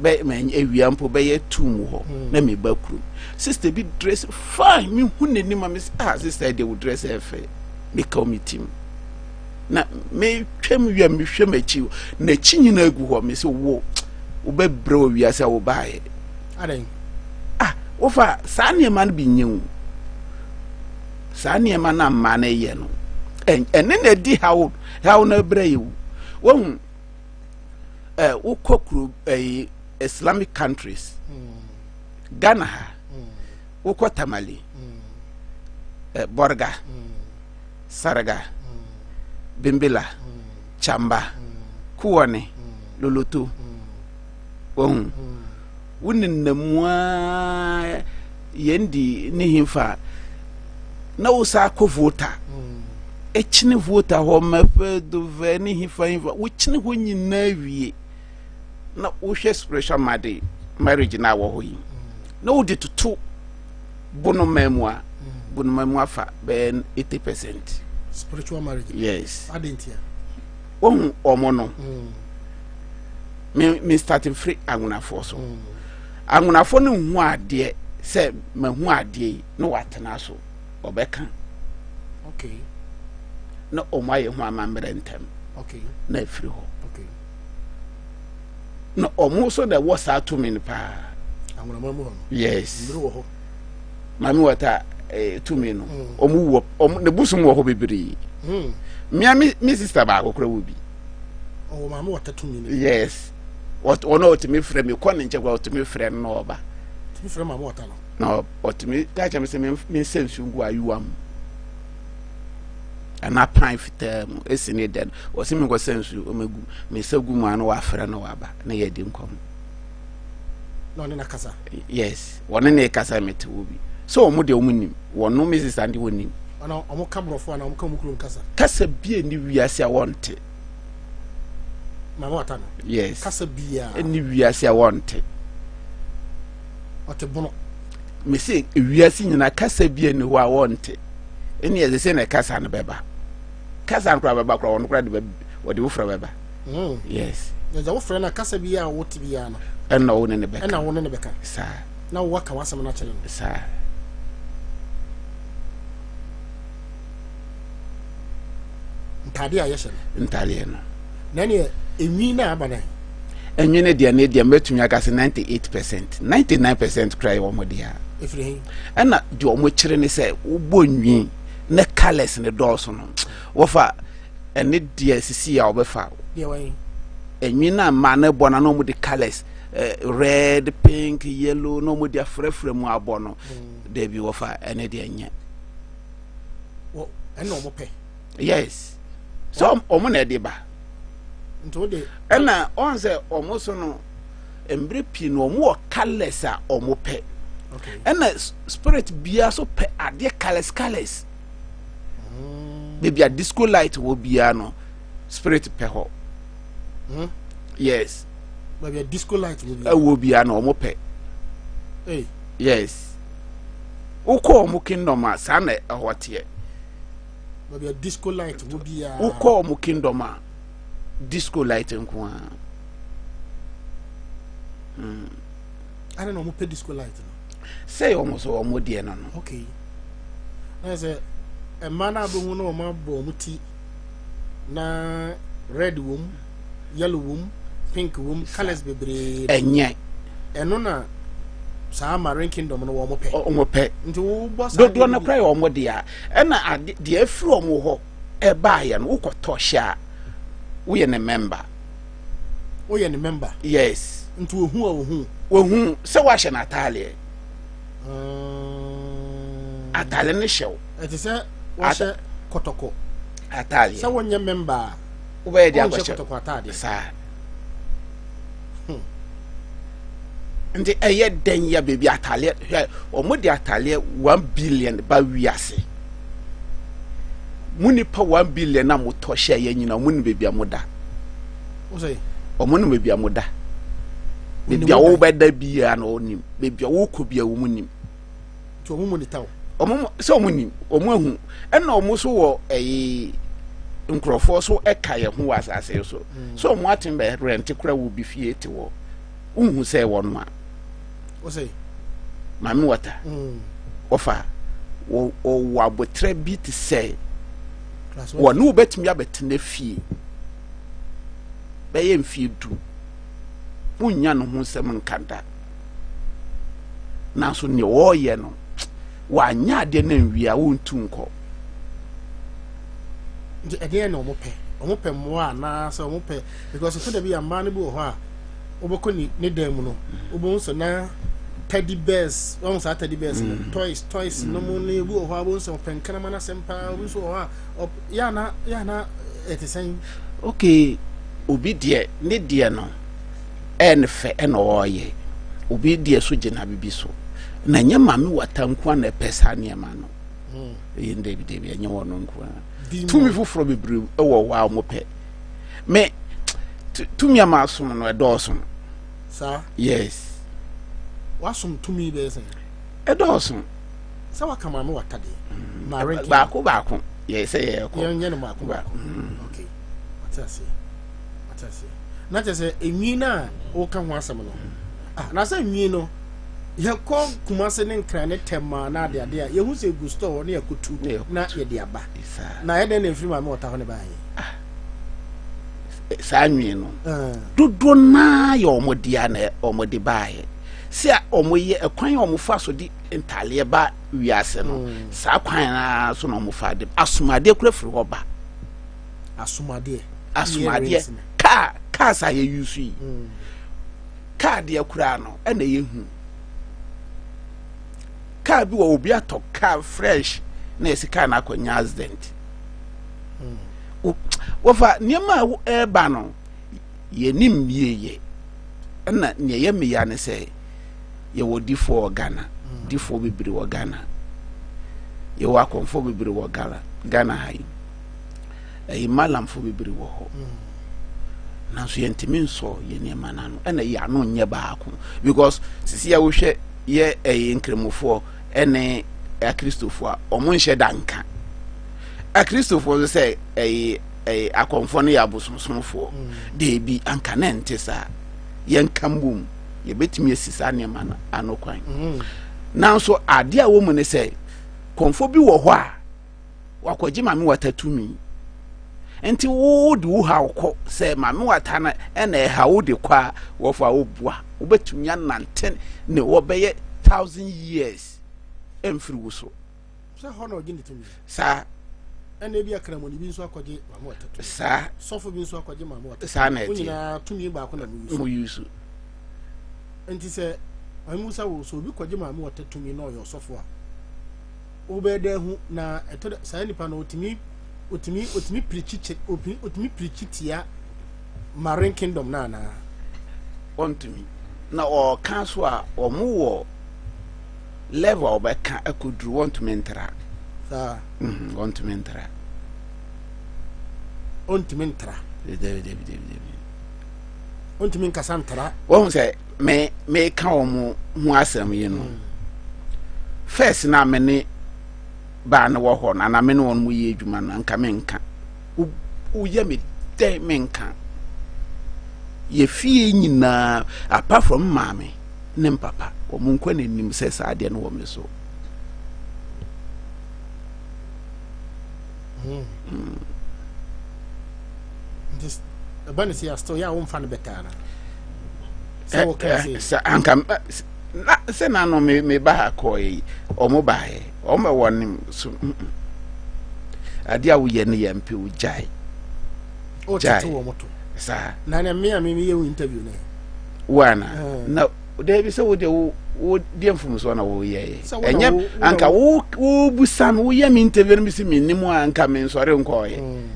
bɛ mɛ ewia mpo bɛyɛ tum hɔ na me ba kurom sister bi dress fine me hu n'anim a me sɛ ah sister deɛ wo dress ɛfɛ me ka me tim na me twam wia me hwɛ m'akyi n'akyi nyinaa gu hɔ me sɛ wo wobɛbrɛ wɔ wiase a wo baayɛ Adɛn? Ah. Wofa saa nneɛma no bi nyɛ o. Saa nneɛma no a mmaa no yɛ no, ɛne na ɛdi haw haw no brɛ yɛ o. Wohu ɛ wokɔ kuro ɛyi Islamic countries, mm. Ghana ha, mm. wokɔ Tamale, mm. ɛ Borga, Sarga, Bimbila, Chamba, Kuwɔne, Loloto. Wohu. Wo nenam mu ara yɛn di ne himfa na wo saa kɔ Volta. Ekyini Volta hɔ mɛfɛ dovɛ ne himfa himfa wokyini hɔ nyinaa wie na wohwɛ spiritual marriage marriage na wɔ hɔ yi na wode toto bonoma mu a bonoma mu afa bɛyɛ 80%. Spiritual marriage. Yes. Adentia. Wohu ɔmo no. Mm. Me me start firi anwonafoɔ so. Mm. Anwonafoɔ no nhu adeɛ sɛ mahu adeɛ yi na watena so ɔbɛka. Okay. Na ɔmo ayɛ ho amammerɛ ntɛm. Okay. Na afiri hɔ. Okay. Na ɔmo nso na ɛwɔ saa tumi no paa. Anwonama mu hɔ no. Yes. Mmiri wɔ hɔ. Maame wɔta eh, tumi no. Mm. Ɔmo wɔ ɔmo ne bosom wɔ hɔ bebree. Mm. Mmea mi mi sista baako kora wɔ bi. Ɔwɔ maame wɔta tumi no. Yes. Ɔno ɔtumi frɛ mi kɔ ne nkyɛn kora ɔtumi frɛ no na ɔba. Tumi frɛ maame wɔta no. Na ɔtumi ka kyerɛ mi sɛ mi nsɛ nsuo ngu ayewa mu. Anaa pan fitaa mu esi ne dɛ no wɔsi mi nkɔsɛ nsuo ɔmɛgu mi nsa gu mu ano wafrɛ no waba na yɛ di nkɔmɔ. Na ɔne na kasa. Yes wɔne ne kasa mi te wɔ bi sɛ wɔn deɛ wɔn nim wɔn no mi sisa de wɔn nim. Ɔna wɔn ka borɔfo ana wɔn ka wɔn kurom kasa. Kasa bie ni wiase a wɔn te. Maame wata no. Yes. Kasa bia. Ni wiase a wɔn te. Ɔte bono. Mese wiase nyinaa kasa bie ni hɔ a wɔn te. Ɛne ɛsɛ sɛ na kasa no bɛba. Kasa no koraa bɛba koraa wɔn koraa de bɛ wɔde wo frɛ bɛba. Mm. Yes. Yɛgya wo frɛ no kasa bi a wote biara no. Ɛna wo ne ne bɛka. Ɛna wo ne ne bɛka. Saa. Na wo aka w'asɛm no akyerɛ no. Saa. Ntadeɛ a yɛhyɛ no. Ntadeɛ no. Na ɛneɛ enwi na aba no. Enwi no deɛ ne deɛ mɛtumi aka sɛ 98%, 99% koraa yɛ wɔn deɛ. Efiri he? Ɛna deɛ wɔn kyerɛ ne sɛ wobɔ nwi ne colours ne dɔɔso no wɔfa ɛne deɛ sisi a wɔbɛfa. Deɛ wɔn. Enwi na mmaa no bɔ na na wɔn de colours eh, red, pink, yellow na wɔn de afrafra mu abɔ no. Mm. Dabi wɔfa ɛne deɛ nyɛ. Wɔ ɛna wɔn pɛ. Yes. So wɔn na ɛde ba. Nti wo de. Ɛna ɔn sɛ wɔn so no mmerɛ pii no wɔn wɔ colours a wɔn pɛ. Ɛna spirit biara so pɛ adeɛ colours colours. Mm. Baabi a disco light wɔ biara no spirit pɛ hɔ. Mm. Yes. Baabi a disco light wɔ biara. Ɛwɔ biara no wɔn pɛ. Hey. Yes. Wokɔ wɔn kingdom a saa na ɛhɔ teɛ. Baabi a disco light wɔ biara. Wokɔ wɔn kingdom a disco light nko ara. Hmm. Ana na wɔn pɛ disco light no. Sɛ wɔn so wɔn deɛ no no. Okay. Na yɛ sɛ mmaa no abɛhu na wɔn abɔ wɔn ti na red wɔm, yellow wɔm, pink wɔm, colours bebree. Ɛnyɛ. Ɛno na saa marine kingdom no wɔn pɛ. Wɔn pɛ. Nti wobɔ saa. Dodoɔ no koraa yɛ wɔn deɛ ɛna ade deɛ afiri wɔn hɔ ɛbaayɛ no wokɔtɔ hyɛ a woyɛ ne member. Woyɛ ne member. Yes. Nti ohu a ohu. Ohu sɛ wahyɛ n'ataadeɛ. Mm. Ataade no hyɛ wo. Ɛte sɛ wahyɛ kɔtɔkɔ. Ataadeɛ. Sɛ wonyɛ member a. Wobɛyɛ de akɔhyɛ. Kɔtɔkɔ ataadeɛ. Saa. Hmm. Nti ɛyɛ dɛn yɛ baabi ataadeɛ hwɛ wɔn de ataadeɛ 1 billion ba wiase. Mo nipa 1 billion a motɔ hyɛ yɛ nyina wɔn nim baabi a mo da. Wɔn nim baabi a mo da. Baabi a wɔbɛda biara na wɔn nim. Baabi a wɔkɔ biara wɔn nim. Nti wɔn mu nita o. Wɔn sɛ wɔn nim wɔn ahu ɛna wɔn nso wɔ ɛyi nkurɔfoɔ so ɛka yɛn ho wɔ asase yi so. Mm. So wɔn aten bɛ rɛnte kora wɔ bi fie te hɔ. Wohu sɛ wɔn a. Wɔsɛ. Maame wɔta. Mm. Wɔfa wɔ wɔ abotrɛ bi te sɛ wɔne wo bɛtumi abɛtena fie bɛyɛ mfie 10 wonnya ne ho nsɛm nka da. Nanso nea ɔreyɛ no, wanyɛ adeɛ no anwie a wɔntu nkɔ. Nti ɛdeɛn na wɔpɛ? Wɔpɛ mmoa anaasɛ wɔpɛ because ɛtɔ da bi a mmaa no bi wɔ hɔ a wobɛkɔ ne ne dan mu no wobɛhu sɛ na teddy bears wɔn saa teddy bears no mm. toys toys no mu ne ebi wɔ hɔ a wobɛhu sɛ ɔpɛ nkraman asɛm paa obi nso wɔ hɔ a yɛ ana yɛ ana ɛte sɛn. Okay, obi deɛ ne deɛ no ɛyɛ ne fɛ ɛna ɔreyɛ obi deɛ so gyina bibi so na nyɛ maame wata nko na ɛpɛ saa nneɛma no hmm. ɛyɛ dabi dabi ɛnyɛ wɔn nko ara tumi foforɔ bebree ɛwɔ hɔ a wɔn pɛ me tumi a maasom no ɛdɔɔso. Saa. Yes. Wasom tumi bɛyɛ sɛn? Ɛdɔɔso. Sɛ waka maame wata deɛ. Mm. Maame baako baako yɛ sɛ yɛ kɔ. Yɛn nyɛ no baako baako. Mm. Okay. Wate aseɛ. Wate aseɛ. Na kyerɛ sɛ enwi no a woka ho asɛm no. Ah, na sɛ nwi no yɛkɔ Kumase ne Nkran ne Tɛma na ade ade a yɛhu sɛ egu store hɔ ne yɛkɔtu na yɛde aba. Na ɛdɛn na efiri maame wɔta hɔ ne baayɛ? Ah. Saa nwi no dodoɔ naa yɛ wɔn dea na wɔn de baayɛ. Sɛ wɔn yɛ ɛkwan a wɔn fa so de ntaaleɛ ba wiase no mm. saa kwan naa so na wɔn fa de asomadeɛ kura firi hɔ ba. Asomadeɛ. Asomadeɛ kaa cars a yɛ use yi. Mm. Kaa deɛ koraa no ɛna ɛyɛ hu. Kaa bi wɔ obi atɔ kaa fresh na yɛsi kaa no akɔnya accident. Hmm. Wɔfa nneɛma a ɛreba no yɛnim yie ɛna nea ɛyɛ meya ne sɛ yɛwɔ difoɔ wɔ Ghana hmm. difoɔ bebree wɔ Ghana yɛwɔ akɔmfoɔ bebree wɔ Ghana Ghana ha yi ɛyi malamfoɔ bebree wɔ hɔ. Hmm. Nanso yɛntumi nsɔ yɛn nneɛma no ano ɛna yɛ ano nyɛ baako because sisi a wohwɛ yɛ ɛyɛ nkramofoɔ ɛne akristofoɔ a wɔn nhyɛ da nka akristofoɔ nso sɛ ɛyɛ ɛyɛ akɔnfoɔ no yɛ abosomsomfoɔ mm. deebi anka na ɛnte saa yɛnka mbom yɛbɛtumi asi saa nneɛma no ano kwan mm. nanso adeɛ a wɔ mu ne sɛ kɔnfoɔ bi wɔ hɔ a wakɔgye Maame Wata tumi. Nti wo de wo haw kɔ sɛ Maame Wata no ɛna ɛha wo de kɔ a wɔfa wo boa. Wobɛtumi anante ne wɔbɛyɛ thousand years ɛmfiri wo so. Sɛ hɔ na ɔgye ne tumi. Saa. Ɛna ebi akramoni bi nso akɔgye Maame Wata tumi. Saa. Sɔfo bi nso akɔgye Maame Wata. Saa na ɛteɛ. Mo nyinaa tumi baako na mo yusu. Mo yusu. Nti sɛ Maame Musa wo sɛ obi kɔgye Maame Wata tumi na ɔyɛ ɔsɔfo a. Wobɛyɛ dɛ ahu na ɛtɔ da saa nipa no otumi otumi otumi pirikyi kyɛ otumi otumi pirikyi tia marine kingdom no anaa. Ɔntumi na ɔka so a wɔn wɔ level a wɔbɛka akɔduru wɔntumi ntra. Saa. Mhm, wɔntumi ntra. Ɔntumi ntra. Dabi dabi dabi dabi. Ɔntumi nkasa ntra. Wɔn sɛ me meka wɔn ho asɛm yi no first na me ne baa no wɔ hɔ no anaa me ne wɔn yɛ adwuma no anka menka woyɛ me dɛn menka yɛ fie nyinaa apart from maame ne mpapa wɔn nkɔ n'anim sɛ saa adeɛ no wɔ me so. Mm. Nti ɛba ne sɛ yɛ still yɛ a womfa no bɛtaa no. Sɛ wɔka sɛ. Sɛ anka na sɛ na no me me ba ha kɔɔ yi ɔmo baeɛ ɔmo ɛwɔ ne so adeɛ a woyɛ no yɛ mpɛ wo gyae. Gyae. Wɔn to. Saa. Na na me a me yɛ wo interview ne. Wo ana na dabi sɛ wo deɛ wo wo deɛ mfomsoɔ na woyɛɛ ɛnyɛ anka wo wobusa me woyɛ me interview no mesi mennim a anka mensɔre nkɔɔyɛ mm.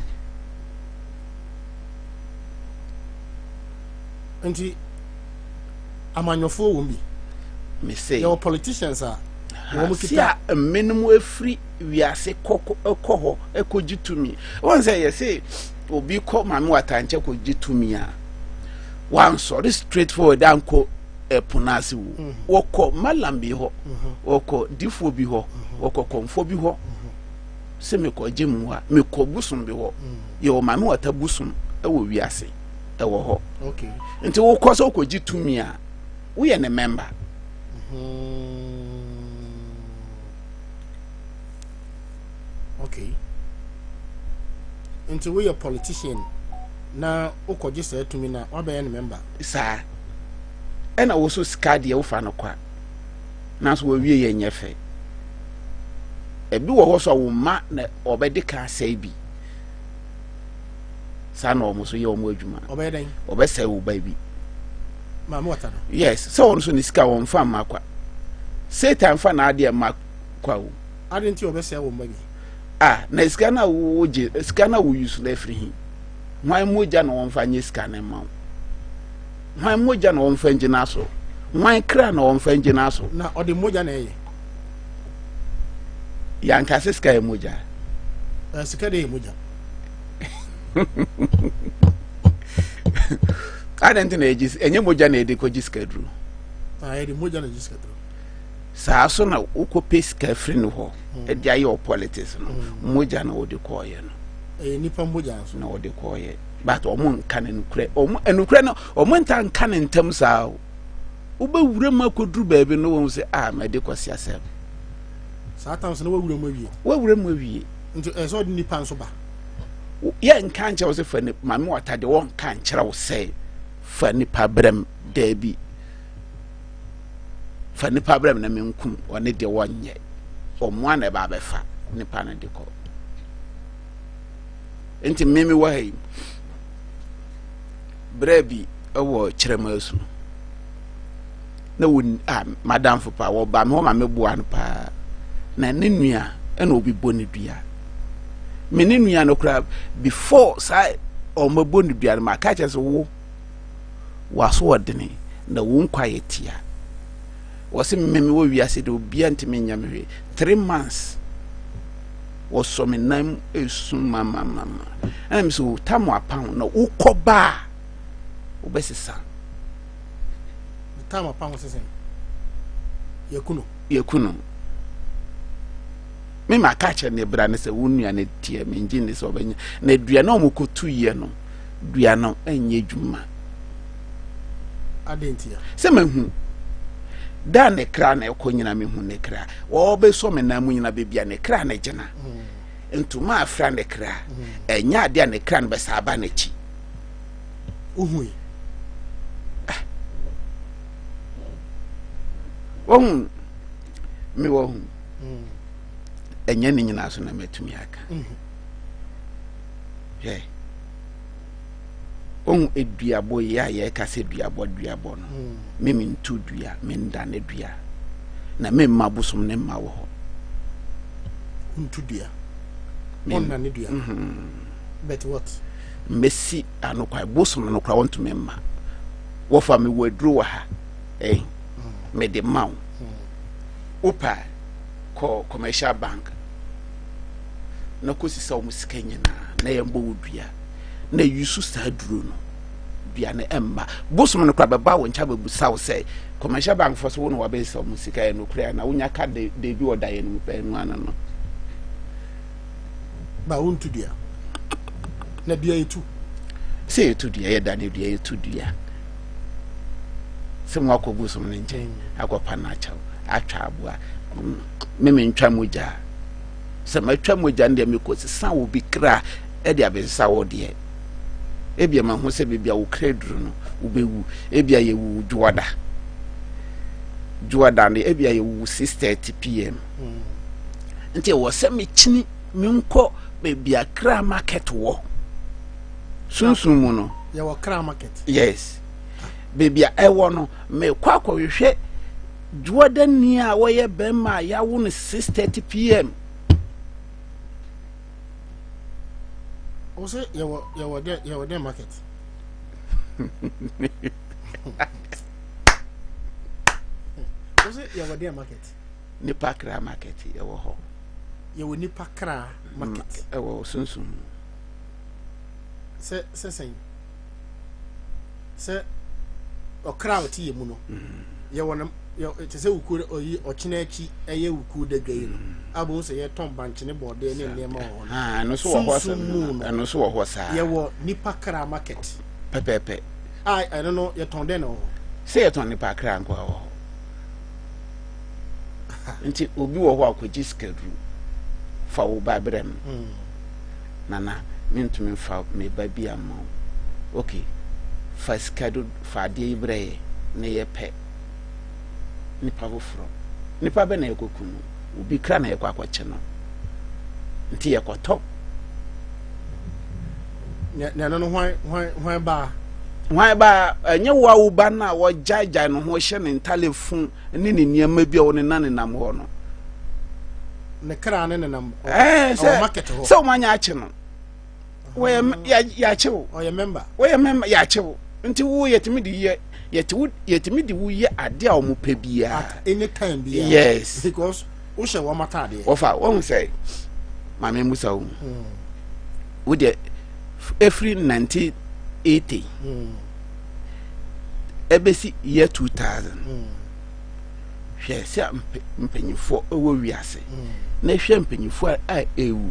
nti amanyɔfoɔ wɔ bi mese yɛwɔ politicians a wɔn kita a mmenom afiri wiase kɔ kɔ hɔ kɔgye tumi wɔn sɛ yɛse obi kɔ maame watankyɛ kɔgye tumi a wansɔre straight forward ankɔ ɛpo no ase wo mhm. wɔkɔ malam bi hɔ mhm. wɔkɔ difoɔ bi hɔ mhm. wɔkɔ kɔnfoɔ bi hɔ sɛ mekɔ gye mu a mekɔ bosom bi hɔ yɛwɔ maame wata bosom ɛwɔ wiase ɛwɔ hɔ nti wokɔ sɛ wokɔgye tumi a woyɛ ne mɛmba Okay. Nti woyɛ politician na wokɔgye saa tumi na wabɛyɛ ne member. Saa. Ɛna wo so sika deɛ wofa no kwa. Nanso wɔawie yɛ nyɛ fɛ. Ebi wɔ hɔ so a wo mma na ɔbɛde ka asɛe bi. Saa na wɔn nso yɛ wɔn adwuma. Ɔbɛyɛ dɛn? Ɔbɛsɛe wo ba bi. Maame wɔta no. Yes, sɛ wɔn nso ne sika wɔn fa mma kwa. Satan fa n'adeɛ mma kwa o. Adi nti ɔbɛsɛe wɔn ba bi. Ah, na sika na wogye, sika na wo use na afiri he. Hwan mogya na wɔmfa nyɛ sika no mma wo? Hwan mogya na wɔmfa ngyina so? Hwan kra na wɔmfa ngyina so? Na ɔde mogya na ɛyɛ. Yɛanka sɛ sika yɛ mogya. Uh, sika de yɛ mogya. Adɛn nti na yɛgye ɛnyɛ mogya na yɛde kɔgye sika duro? Ah, yɛde mogya na gye sika duro. Saa so na wokɔpɛ sika firi no hɔ de ayɛ wɔ politics no mm. mogya na wode kɔɔyɛ no. Ɛyɛ nipa mogya nso. Na wɔde kɔɔyɛ but wɔn nka no nukurɛ wɔn nukurɛ no wɔn nta nka ne ntɛm saa o wobɛwura mu akɔduru baabi no wɔn sɛ a ah, mɛde kɔsi asɛm. Saa tam so na wawura mu awie. Wawura mu awie. Nti ɛsɛ ɔde nipa nso ba. Yɛ nka nkyerɛ wo sɛ fa ne maame wata deɛ wɔnka nkyerɛ wo sɛ fa nipa brɛm daabi. Fa nipa brɛ me na menkum ɔne deɛ wɔnyɛ ɔmo a na ɛba abɛfa nipa no de kɔ nti mmemme wɔ ha yi berɛ bi wɔ kyerɛma na wɔ a madamfo paa wɔba me hɔ ma meboa no paa na ne nua ɛna obi bɔ ne dua me ne nua no koraa before saa ɔmɛbɔ ne dua no ma aka kyerɛ sɛ wo w'asoɔdene na wo nkwa yɛ tia. Wɔse me me wɔ wiase de obia ntumi nyɛ me hwee. 3 months wɔsɔ me nan mu esu mamamama. Ɛna me sɛ o tam apa ho na wokɔ ba a wobɛsesa. Tam apa ho sesɛn. Yɛku no. Yɛku no. Me ma ka kyerɛ ne bra ne sɛ wo nua ne teɛ me ngye ne sɛ ɔbɛnya. Na dua na wɔn kɔtu yɛ no dua no nyɛ adwuma. Adɛn ntia? Sɛ mahu da ne kra na ɛkɔ nyina mehu ne kra wɔbɛsɔ me nan mu nyina baabi a ne kra no gyina mm. ntoma afra ne kra mm. ɛnyɛ adeɛ a ne kra no bɛsa aba n'akyi wohui ah. wahu me wahu mm. ɛnyɛ ne nyinaa so na matumi aka mm-hmm. Hwɛ, wohu aduabɔ yi a yɛka sɛ duabɔ duabɔ no, mm. me mentu dua, mendane dua, na memma bosom ne mma wɔ hɔ. Wontu dua, wonnane dua. Mm-hmm. But what? Mmɛsi ano kwa, bosom no kora wɔntumi mma. Wɔfa mewɔ aduro wɔ ha, eh, mm. mede ma wo. Mm. Wopa kɔ commercial bank na kɔsisa wɔn sika nyinaa na yɛn bɔ wo dua na yusu saa duro no dua no ɛmma bosom no kora bɛba wo nkyɛn bɛbusa wo sɛ commercial bank fo so wo na wabɛsisa wɔn sika yɛ nokorɛ na wonya ka de de bi wɔ da yɛn mu pɛɛ no ano no. Ba wontu dua na dua yɛtu. Sɛ yɛtu dua yɛda ne dua yɛtu dua sɛ mo akɔ bosom no nkyɛn akɔpa no akyɛw atwa aboa me mentwa mogya sɛ matwa mogya no deɛ mekɔsesa wo bi kra de abɛsesa wo deɛ ebia mahu sɛ baabi a wo kra duru no wobɛwu ebia yɛwu dwoɔda dwoɔda no ebia yɛwu 6:30 pm mm. nti ɛwɔ sɛ mekyini menkɔ baabi a kra market wɔ sunsun mu no yɛwɔ kra market yes baabi a ɛwɔ no mekɔ akɔhwehwɛ Dwoɔdani a wɔyɛ bɛrima a yɛawo no 6:30 pm. Wo sɛ yɛwɔ yɛwɔ dɛ yɛwɔ dɛ market. Wo sɛ yɛwɔ dɛ market. Nipa kra market yɛwɔ hɔ. Yɛwɔ nipa kra market. Ɛwɔ sunsun mu. Sɛ sɛ sɛn. Sɛ ɔkra a ɔte yɛ mu no mm. yɛwɔ no te sɛ wukuo ɔyi ɔkyena akyi ɛyɛ wukuo da dwa yi no mm. abom sɛ yɛtɔn bankye ne bɔɔdeɛ ne nneɛma wɔ hɔ no sunsun mu no ɛno nso wɔ hɔ saa yɛwɔ nipa kra market pɛpɛpɛ a ɛno no yɛtɔn dɛn na wɔ hɔ sɛ yɛtɔn nipa kra nko wɔ hɔ nti obi wɔ hɔ a ɔkɔgye sikaduru fa wo ba brɛ me mm. Nana mentumi mfa me ba bi amma wo. Ok, fa sika do fa adeɛ yi brɛ yɛ na yɛpɛ nipa foforɔ. Nipa bɛ na yɛkɔku no, obi kra na yɛkɔ akɔkye no. Nti yɛkɔtɔ. Na ɛno no hwan hwan hwan baa? Hwan baa? Ɛnyɛ wo a wo ba no a wɔgyaegyae ne ho hyɛ ne ntale fo ne ne nneɛma bi a wɔnena nenam hɔ no. Ne kra ne nenam ɛɛ sɛ market hɔ. Sɛ wɔn anya akye no. Wɔyɛ yɛakye wo. Ɔyɛ member. Wɔyɛ member yɛakye wo. Nti wo yɛtumi de yɛ yɛte wo yɛtumi de wo yɛ ade a wɔn pɛ biara. At any time biara. Yes. Because wohyɛ wɔn ataadeɛ. Wɔfa wɔn sɛ maame musa wo. Hmm. Wo deɛ efiri 1980 hmm. ɛbɛsi year 2000. Hmm. Hwɛ sɛ mpanyinfoɔ wɔ wiase na hwɛ mpanyinfoɔ a ɛrewu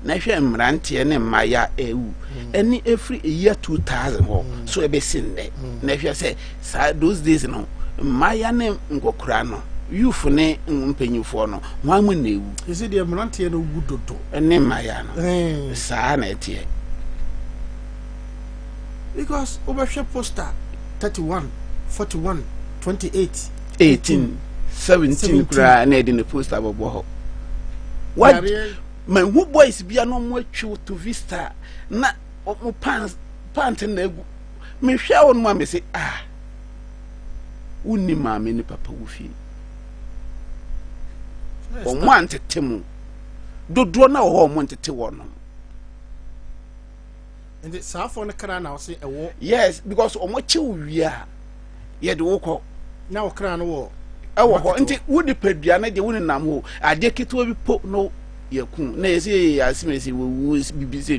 na hwɛ mmeranteɛ ne mmayewa a ɛrewu ɛne ɛfiri year 2000 hɔ so ɛbɛsi nnɛ na hwɛ sɛ saa those days no mmayewa ne nkɔkora no youth ne mpanyinfoɔ no wɔn mu na ewu. Ɛsɛ deɛ mmeranteɛ no wu dodo. Ne mmayewa no saa na ɛteɛ. Because wobɛhwɛ poster 31, 41, 28, 18, 17 koraa na ɛde ne poster bɛbɔ hɔ. What? Mahu boys bi a na wɔn atwiw to vista na wɔn pants pant na egu. Mehwɛ wɔn mu a mese ah wonni maame ne papa wo fie. Wɔn antete mu dodoɔ na wɔ hɔ wɔn ntete wɔn no. Nti saa afɔ no kra na ɔse ɛwɔ. Yes, because wɔn kye wo wie a yɛde wo kɔ. Na wo kra no wɔ. Ɛwɔ hɔ nti wo nipadua no deɛ wo nenam hɔ adeɛ ketewa bi po no yɛ ku na yɛsɛ yɛ yɛ asemesi wɔ wu bibi se.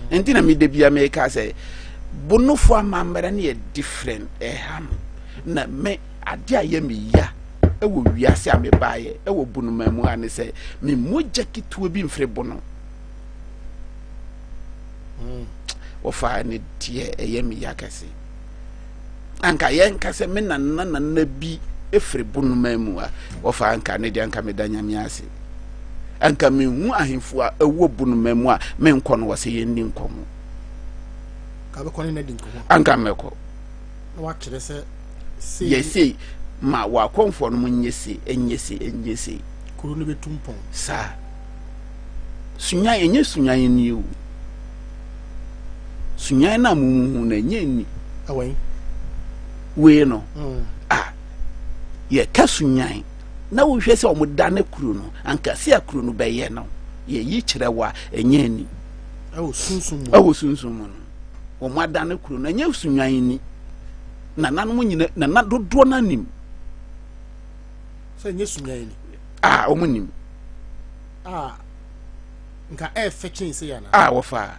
Mm-hmm. Nti na mi de bia mi ka sɛ bonofo amammerɛ no yɛ different ɛha no na me Adeɛ a ɛyɛ me ya wɔ wiase a mebaeɛ wɔ Bonoman mu ha ne sɛ me mogya ketewa bi mfiri Bono. Hmm. Wɔfaa ne deɛ ɛyɛ me ya kɛse. Anka yɛnka sɛ me nana nana bi firi Bonoman mu a wɔfaa anka ne deɛ anka meda Nyame ase. Anka mehu ahemfo a ɛwɔ Bonoman mu a menkɔ no wɔ sɛ yɛnni nkɔmmɔ. Anka mɛkɔ. na wakyerɛ sɛ sei. Yɛ sei ma w'akɔmfoɔ no nyɛ sei, nyɛ sei, nyɛ sei. Kuro no bɛtu mpɔn. Saa. Sunyan, ɛnyɛ sunyan ni o. Sunyan no a mo hu no ɛnyɛ ni. Ɛwɔ yi. Wei no. Mm. Ah, yɛka sunyan na wohwɛ sɛ wɔn da ne kuro no anka se a kuro no bɛyɛ no yɛyi kyerɛ wa ɛnyɛ ni. Ɛwɔ sunsun mu. Ɛwɔ sunsun mu no. Wɔn adane kuro no ɛnyɛ sunwan ni nananom nyina nana dodoɔ no anim. Sɛ ɛnyɛ sunwan ni. A wɔn nim. A nka ɛɛfɛ kyɛn sɛ yana. A wɔfa.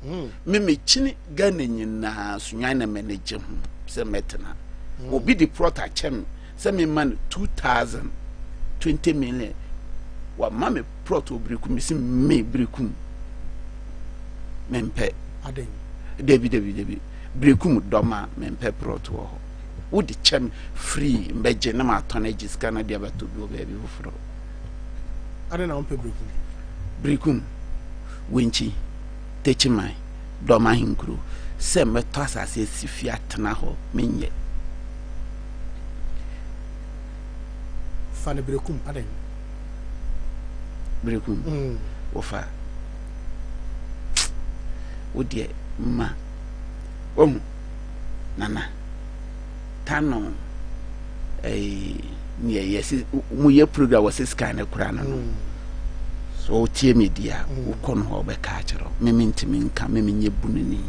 Hmm. Me mekyini Ghana nyinaa sunwan na m'ani gye ho sɛ mɛtena. Hmm. Obi de plot akyɛ me sɛ mema no 2000 20 million wama me plot wɔ Berekum mesi me Berekum mempɛ dabi dabi dabi Berekum dɔma mempɛ plot wɔ hɔ wode kyɛ me free mbɛgye na matɔn agye sika no de abɛtɔ bi wɔ baabi foforɔ adɛn na wompɛ Berekum Berekum Wenkyi Techiman Dɔm ahenkuro sɛ mɛtɔ asase asi fie atena hɔ menyɛ. Fa no berekum adɛn? Berekum mm. wɔfa wo deɛ ma wahu nana tano ɛyi neɛ yɛsi mo yɛ program wɔ sɛ sika ne kora no no mm. so wotie me di a mm. wokɔ no hɔ wobɛka akyerɛ me mentumi nka me menyɛ bununi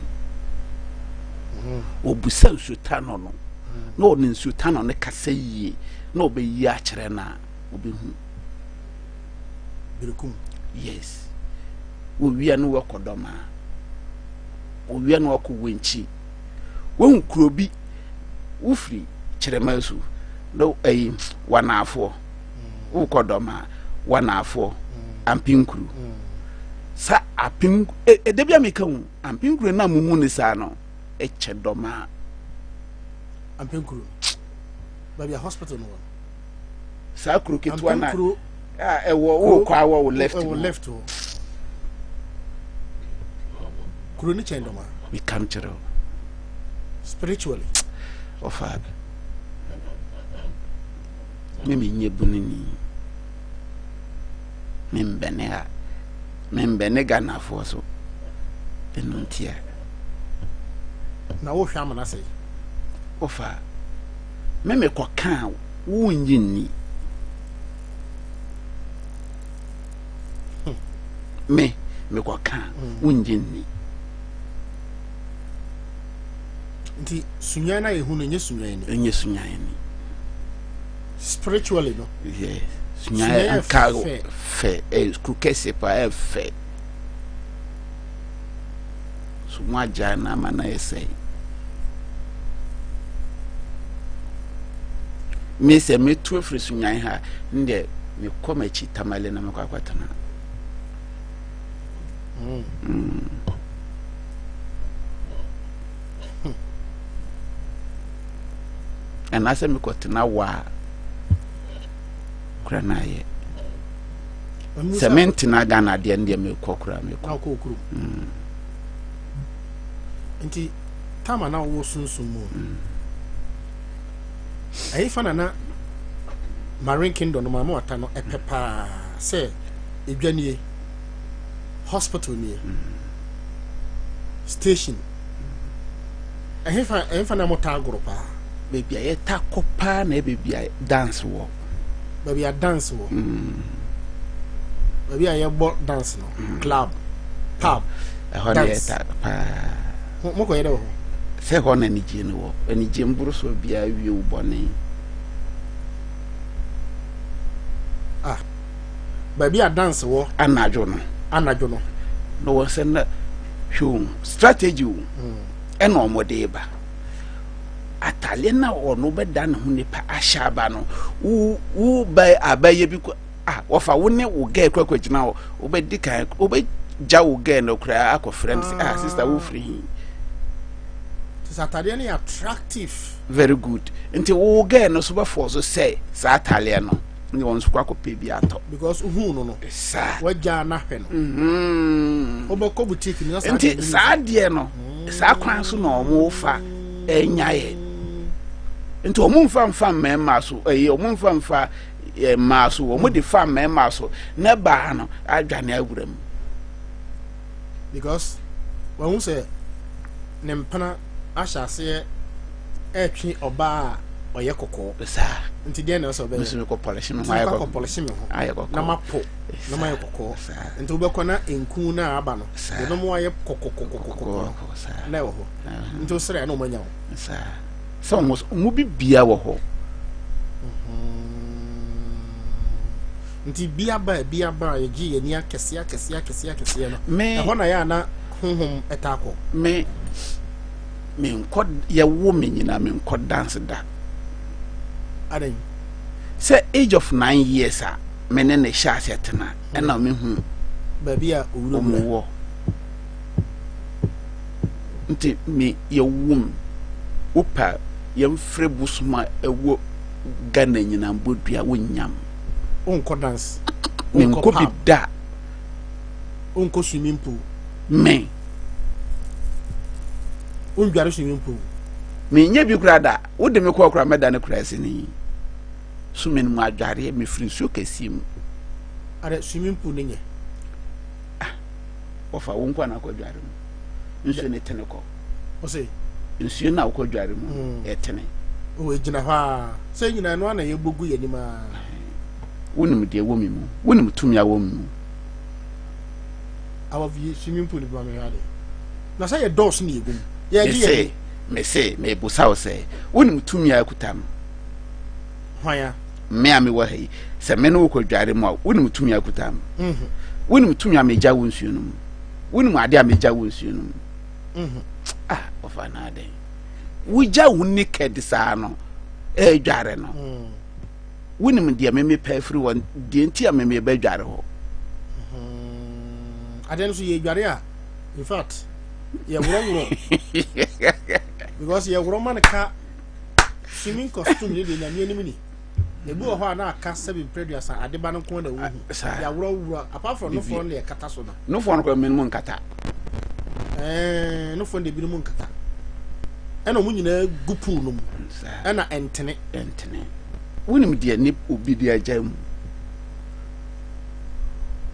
mm. wɔbusa nsuo tano no na ɔne nsuo tano no kasa yie na ɔbɛyi akyerɛ no a ɔbɛhu berekum yes wɔwia no wɔkɔ dɔma wɔwia no wɔkɔ wɔnkyi wɔhu kuro bi wofiri kyerɛma so na ɛyi wanaafoɔ wokɔ dɔma wanaafoɔ ampenkuru sa apem ɛda bi a meka ho ampenkuru no a muhu ne saa no ɛkyɛ dɔma ampenkuru baabi a hospital no wɔ saa kuro ketewa na a ɛwɔ wokɔ awɔ wo left ɛwɔ left hɔ kuro no kyɛn dɔma meka kyerɛ wo. Spiritually. Ɔfa me menyɛ bununi. Membɛne ha. Membɛne Ghanafoɔ so. Ɛno ntia. Na wohwɛ amana sɛe. Ɔfa me mekɔka a wonnye nni. Me mekɔka a wonnye nni. Nti sunyan na yɛhu no nyɛ sunyan ni. Ɛnyɛ sunyan ni. Spiritually no. Yes. Sunyan anka fɛ ɛ kuru kɛse pa ɛfɛ. So mo agya na ama na ɛsɛe. Me sɛ metu afiri sunyan ha ne deɛ mekɔ m'akyi tamale na mekɔ akɔtena. Mm. Mm. Anaasɛ mekɔtena wɔ a kora no ayɛ sɛ mentena Ghana deɛ no deɛ mekɔ kora mekɔ mm. Nti tama na wowɔ sunsum mu mm. Ɛhefa na na Marine Kingdom no Maame Wata no ɛpɛ paa sɛ edwa nie, hospital nie, station. Ɛhefa ɛhefa na motaa agorɔ paa? Baabi a yɛta kɔ paa na baabi a dance wɔ. Baabi a dance wɔ. Mm. Baabi a yɛbɔ dance no, mm. club, pub. Ɛhɔ na yɛta paa. Mokɔyɛ dɛ wɔ hɔ? Sɛ hɔ na anigye no wɔ. Anigye mborosoɔ biara wie wo bɔne. Ah, baabi a dance wɔ. Anadwo no. Anadwo no. Na wɔn sɛ na hwɛ o strategy o mm. ɛna wɔn de ba. Ataleɛ na ɔno bɛda ne ho nipa ahyɛ aba no wo wo ba abayɛ bi kɔ. Ah wɔfa wo ne wo girl kura kɔ gyina hɔ wobɛdi kan wobɛgya wo girl no koraa akɔfrɛ no sɛ ah sister wo firi he. Te sɛ atadeɛ no yɛ attractive. Very good nti wo girl no so bɛfɔ so sɛ saa atadeɛ no ne wɔn nso kɔ akɔpɛ bi atɔ. Because wohuu no no. Saa. Wagya no ahwɛ no. Mm-hmm. Wobɛkɔ boutique no saa Nti saa adeɛ no saa kwan so na wɔn fa ɛnyaeɛ nti wɔn mfa mfa mmarima so ɛyɛ wɔn mfa mfa mmaa so wɔn de fa mmarima so na baa no adwane awura mu. because wɔn sɛ ne mpena ahyɛ aseɛ ɛretwe ɔbaa a ɔyɛ kɔkɔɔ. saa nti deɛ na ɛsɛ ɔbɛyɛ. nso mekɔ pɔlɛhye me ho ayɛ kɔkɔɔ pɔlɛhye me ho ayɛ kɔkɔɔ na ma po na ma yɛ kɔkɔɔ nti wobɛkɔ na nku na aba no deɛ bɛmo ayɛ kɔkɔkɔkɔkɔ na ɛwɔ hɔ nti wosrɛ na ɔmo anya wo. saa. Sɛ wɔn so wɔn bibia wɔ hɔ. Nti bi aba a bi aba a yɛgye yɛn ani akɛseɛ akɛseɛ akɛseɛ akɛseɛ no. Me ɛhɔ na yɛ ana honhom ɛtaa kɔ. Me menkɔ yɛwo me nyinaa menkɔ dance da. Adan. Sɛ age of nine years a me ne ne hyɛ aseɛ tena ɛna mehu. Baabi a owurawura. Wɔn wɔ. Nti me yɛwom wopɛ a yɛmfrɛ bosom a ɛwɔ Ghana nyinaa mbɔ dua wonnyam. Wonkɔ dance. Menkɔ bi da. Wonkɔ swimming pool. Me. Wondware swimming pool. Menyɛ bi koraa da. Wode me kɔɔ koraa mɛda ne koraa sini. Swimming mu adwareɛ mefiri nsuo kɛseɛ mu. Adɛ swimming pool ne nyɛ. Ah, wɔfa wo nko na akɔ dware mu. Nsuo ne tene kɔ. Ɔse. Nsuo na wokɔ dware mu mm. ɛtene. O egyina hɔ a sɛ nyinaa no ana yɛbɔ gu yɛn anim a. Wonim deɛ wɔ me mu. Wonim tumi a wɔ me mu. Awɔ fi swimming pool bi ma me hwɛ ade. Na sɛ yɛ dɔɔso na yɛgu mu. Yɛgye yɛn ni. Mese mebusa wo sɛ wonim tumi a akuta me. Hwan a? Me a mewɔ ha yi, sɛ me ne wo kɔdware mu a, wonim tumi a akuta me? Mhm. Wonim tumi a megya wo nsuo no mu? Wonim ade a megya wo nsuo no mu? Mhm. Ah, ɔfa no adɛn? Wogya wo naked saa no, ɛredware no. Mm. Wonim deɛ me mepɛ afiri hɔ, deɛ nti a me mebɛdware hɔ. Mhm. Adeɛ no so yɛdware a, in fact, yɛworɔworɔ. Because yɛworɔ ma no ka Swimming costume ne deɛ nyame anim ni. Ebi wɔ hɔ a na aka sɛbi mprɛduasa adeba no nko na wohu. Ah, Yɛaworɔworɔ apart from nofoɔ no deɛ ɛkata so no. Nofoɔ no kora mmienu mu nkata. Ɛɛ nofoɔ no deɛ ebinom nkata. Ɛna ɔmo nyinaa gu pool no mu. Ɛna ɛntene. Ɛntene. Wonim deɛ ne obi de agya mu.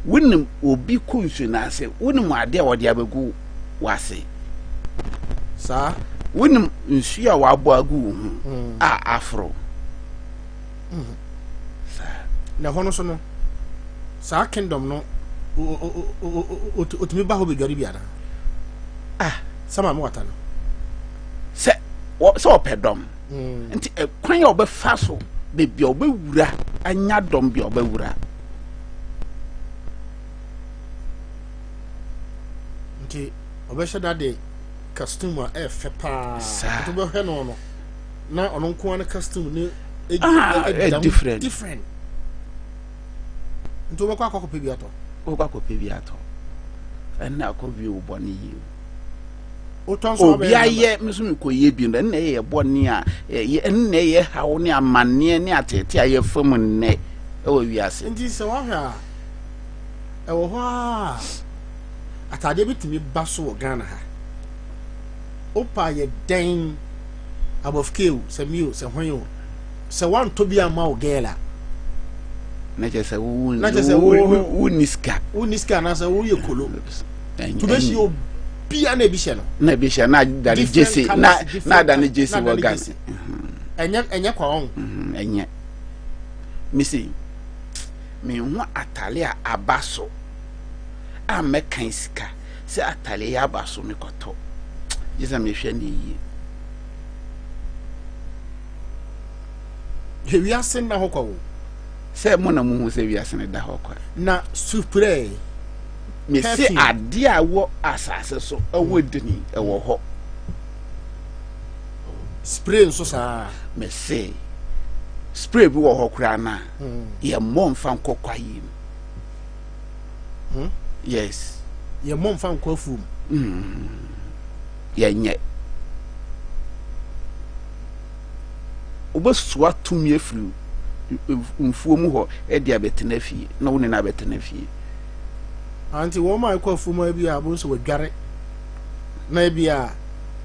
Wonim obi kɔ nsuo no ase. Wonim adeɛ a wɔde abɛgu w'ase. Saa. Wonim nsuo a wɔabɔ agu wo ho mm. a aforo. Mm. Saa. Na ɛhɔ no so no, saa kingdom no, otumi ba hɔ bɛdware bi anaa? Ah. Sɛ maame wata no. Sɛ sɛ ɔpɛ dɔm. Mm. Nti ɛkwan a ɔbɛfa so baabi a ɔbɛwura anya dɔm bi a ɔbɛwura. Nti ɔbɛhyɛ da de costume a ɛyɛ fɛ paa. Saa. Nti wobɛhwɛ no no na ɔno nko ara ne costume ne ah, eh, different. Different. Nti wobɛkɔ akɔkɔpɛ bi atɔ. Wobɛkɔ akɔpɛ bi atɔ. Ɛnna akɔ wie wo bɔne yie. Obi ayɛ me nso mekɔyɛ bi no ɛnna ɛyɛ bɔne a ɛnna ɛyɛ haw ne amanneɛ ne ateete a yɛfa mu nnɛ ɛwɔ wiase. Nti sɛ woahwɛ a ɛwɔ hɔ a ataadeɛ bi tumi ba so wɔ Ghana ha. Wopa yɛ dɛn abɔfke o sɛ mi o sɛ hwan o sɛ woantɔ bi amma wo girl a. Na kyerɛ sɛ wo na kyerɛ sɛ wo wonni sika. Wonni sika anaasɛ woyɛ kolo. To bɛhyia obia na ebi hyɛ no. Na ebi hyɛ na adane gyese na na adane gyese wɔ Ghana. Ɛnyɛ ɛnyɛ kwa wɔn. Ɛnyɛ. Mesi mehu atale a aba so a mɛkan sika sɛ atale yi aba so mekɔtɔ gye sɛ mehwɛ ne yie. Wiase nna hɔ kwa o. Sɛ mo na muhu sɛ wiase no da hɔ kwa. Na suprɛ. Mese adeɛ a ɛwɔ asase so ɛwɔ mm. dini ɛwɔ hɔ. Spray nso saa. Mese spray bi wɔ hɔ koraa na mm. yɛmmɔ mfa nkɔ kwaeɛ mu. Hmm? Yes. Yɛmmɔ mfa nkɔ afuom. Mm. Yɛnyɛ. Wobɛsoa tumi afiri mfuo mu hɔ de abɛtena fie na wo ne no abɛtena fie. Nti wɔn a ɛkɔ afuom a ebi a wɔn nso wɔadware na ebi a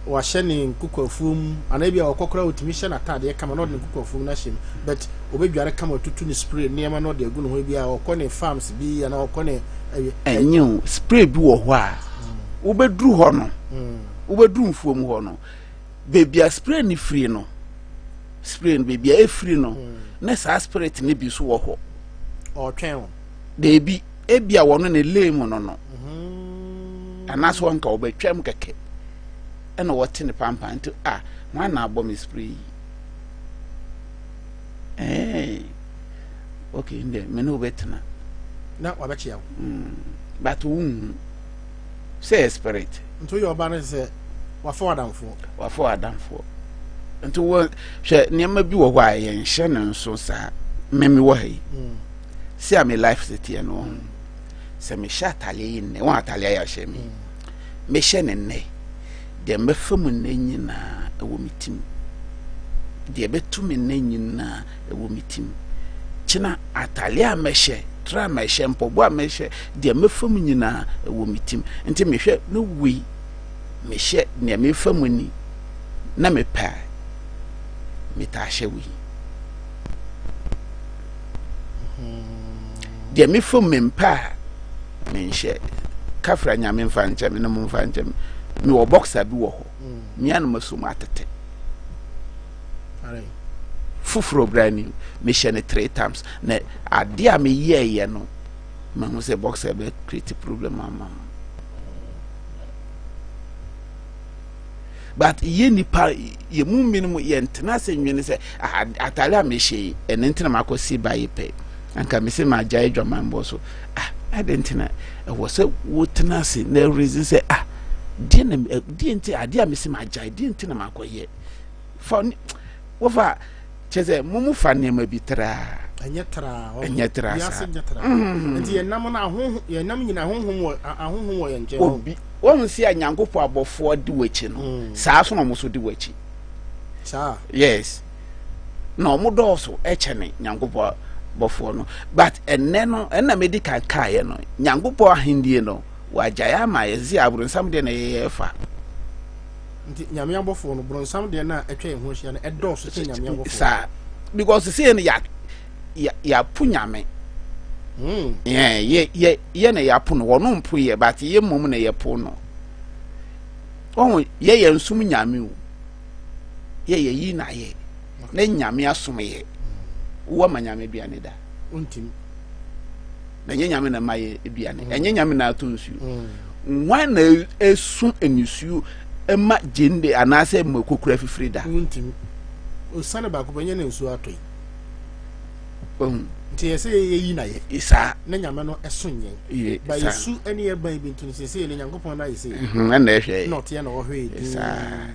wahyɛ ne nkokɔ afuom anaa ebi a ɔkɔ koraa otumi hyɛ n'ataadeɛ kama na ɔde ne nkokɔ afuom no ahyɛ mu but obedware kama tutu ne spray nneɛma na ɔde agu ne ho ebi a ɔkɔ ne farms bi anaa ɔkɔ ne ɛyɛ. Ɛnyɛ o spray bi wɔ hɔ a wobɛduru hɔ no wobɛduru mfuom hɔ no baabi a spray no firi no spray no baabi a efiri no na saa spirit no bi so wɔ hɔ. Ɔretwɛn o. Deebi ebi a wɔn ne lane mu no no mhm. anaasɛ wɔn nka wɔbɛtwam kɛkɛ ɛna wɔte ne pampan nti a wɔn na abɔ me spray yi ɛɛ okay ndɛ me ne wobɛtena na wabɛkyea wo mm. but wonhu sɛ yɛ spirit nti woyɛ ɔba no sɛ wafa w'adamfoɔ wafa w'adamfoɔ nti wɔ hwɛ nneɛma bi wɔ hɔ a yɛnhyɛ no nso saa mmemme wɔ ha yi mm. sɛ a me life sɛ teɛ no ho sɛ mehyɛ ataleɛ yi nnɛ wɔn ataleɛ ayɛ ahyɛ me mehyɛ ne nnɛ deɛ mɛfa mu nnɛ nyinaa ɛwɔ me tim deɛ bɛto me nnɛ nyinaa ɛwɔ me tim kyena ataleɛ a mɛhyɛ tra a mɛhyɛ mpɔboa a mɛhyɛ deɛ mɛfa mu nyinaa ɛwɔ me tim nti mehwɛ ne wei mehyɛ deɛ mefa mu ni na mepɛ a metaa hyɛ wei Deɛ me fam mempɛ a menhyɛ kafra nyame mfa nkyɛ me no mo mfa nkyɛ me mewɔ boxer bi wɔ hɔ mea no maso mu atete foforɔ brand new mehyɛ no three times na adeɛ a meyɛɛyɛ no mahu sɛ boxer bɛ create problem ama m but yɛ nipa yɛ mu mminom yɛntena ase nwene sɛ atare a mehyɛ yi ɛno nti na makɔ si ba yi pɛ anka mese magyae adwamanbɔ so ah adɛn nti na ɛwɔ sɛ wotena ase na reason sɛ ah deɛ na deɛ nti adeɛ a mese magyae deɛ nti na makɔyɛ fa wɔfa kyɛ sɛ mo mo fa nneɛma bi traa ɛnyɛ traa ɛnyɛ traa saa nyɛ traa mm-hmm. nti yɛn nam no ahohom yɛn nam nyina ahohom wɔ ahohom wɔ yɛn nkyɛn obi wɔn si a nyankopɔn abɔfoɔ di wɔ akyi no mm. saa so na wɔn so di wɔ akyi saa yes na wɔn dɔɔso ɛkyɛ ne nyankopɔn bɔfoɔ no but ɛnɛ no ɛnna mɛ di kan kaeɛ no nyankopɔn ahendie no wagyae ama yɛ sisi aburonsam deɛ na yɛyɛ fa. Nti Nyame abɔfoɔ no, bronsam deɛ no a atwa yɛn ho ahyia no ɛdɔɔso kyɛn Nyame abɔfoɔ. Saa, because sɛ no ya ya yɛapo Nyame. Mm. Yɛ yɛ yɛ yɛ na yɛapo no, wɔn mpo yɛ, but yɛ mmom na yɛpo no. Wɔn yɛ yɛn som Nyame o, yɛ yɛ yi na yɛ, na Nyame asom yɛ. Wo ama Nyame aduane da. Ntimi. Na ɛnyɛ Nyame na ɛma yɛ aduane, Mm. ɛnyɛ Nyame na atɔ nsuo. Mm. Hwan na esu nisuo ma gyende anaasɛ mako kura fifiri da? Wontumi. Osiane baako pɛ nyɛ na nsuo atɔ yi. Wahu. Nti yɛ sɛ yɛyi na yɛ. Saa. Na Nyame no ɛso nyɛn. Ye, Ba saa. yɛsu ɛne yɛ ban bi nti no sɛsɛ ne Nyankopɔn no ayɛ sɛ. Mhm, ɛna ɛhwɛ yɛ. Na ɔteɛ na ɔhwɛ yɛ din. Saa.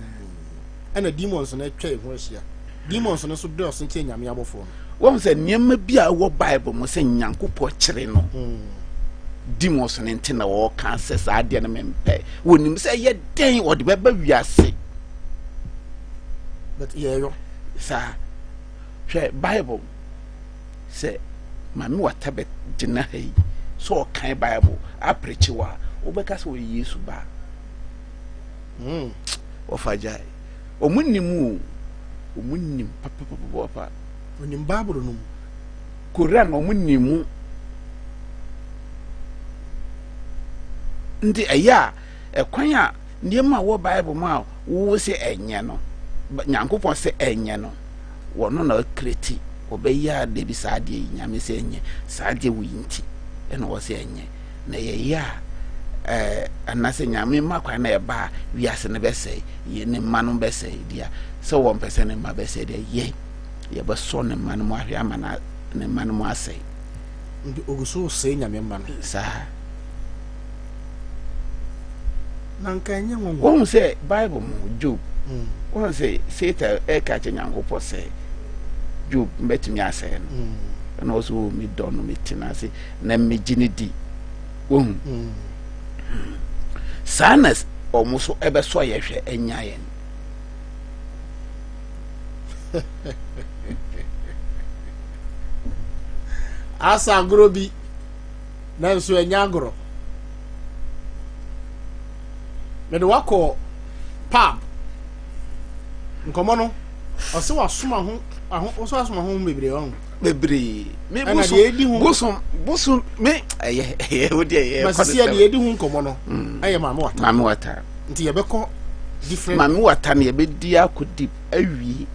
Ɛna demons no atwa yɛn ho ahyia. Demons no nso dɔɔso nkyɛn Nyame abɔfoɔ no. Wɔn sɛ nneɛma bi a ɛwɔ Bible mu sɛ Nyankopɔn kyere no. Mm. Demons no nti na wɔka sɛ saa adeɛ no mempɛ. Wɔnim sɛ ɛyɛ dɛn wɔde bɛba wiase. But yɛyɔ. Saa. Hwɛ Bible sɛ Maame Wata bɛ gyina ha yi sɛ ɔkan Bible aperekye wɔ a wobɛka sɛ ɔyɛ Yesu ba. Mm. Wɔfa gyae. Wɔn nim o. Wɔn nim papapapapa. Onim Bible no mu. Koran wɔn nim mu. Nti ɛyɛ a ɛkwan a nneɛma a wɔ Bible mu a wo sɛ ɛnyɛ no, Nyankopɔn sɛ ɛnyɛ no, wɔno na ɔkreti, wɔbɛyɛ a dabi saa adeɛ yi Nyame sɛ ɛnyɛ, saa adeɛ wei nti ɛna wɔ sɛ ɛnyɛ. Na yɛyɛ a ɛɛ anaasɛ Nyame ma kwan na ɛba a wiase no bɛsɛe, yɛ ne mma no bɛsɛe deɛ sɛ wɔmpɛ sɛ ne mma bɛsɛe deɛ yɛ yɛbɛsɔ ne mma no mu ahwɛ ama na ne mma no mu asɛe. Nti ogu so resɛe Nyame mma no. Saa. Na nka ɛnyɛ nwanwa. Wohu sɛ Bible mu Job, mm. wohu sɛ Satan ɛka kyɛ Nyankopɔn sɛ Job mbɛtumi asɛe no. Mm. Ɛna ɔsɛ o medɔ no metena ase na megye no di. Wohu? Mm. Saa na wɔn so ɛbɛsɔ yɛ hwɛ anya yɛn. Asa agorɔ bi nanso ɛnyɛ agorɔ. Mede wakɔ pub nkɔmɔ no ɔsɛ wasoma ho aho ɔsɛ wasoma ho bebree ɔho. Bebree. Me Ɛna bosom deɛ edi ho bosom bosom me ɛyɛ ɛyɛ o deɛ ɛyɛ ma sisi yɛ deɛ edi ho nkɔmɔ no ɛyɛ maame wata. Maame wata. Nti yɛbɛkɔ different. Maame wata no yɛbɛdi akɔ deep awie.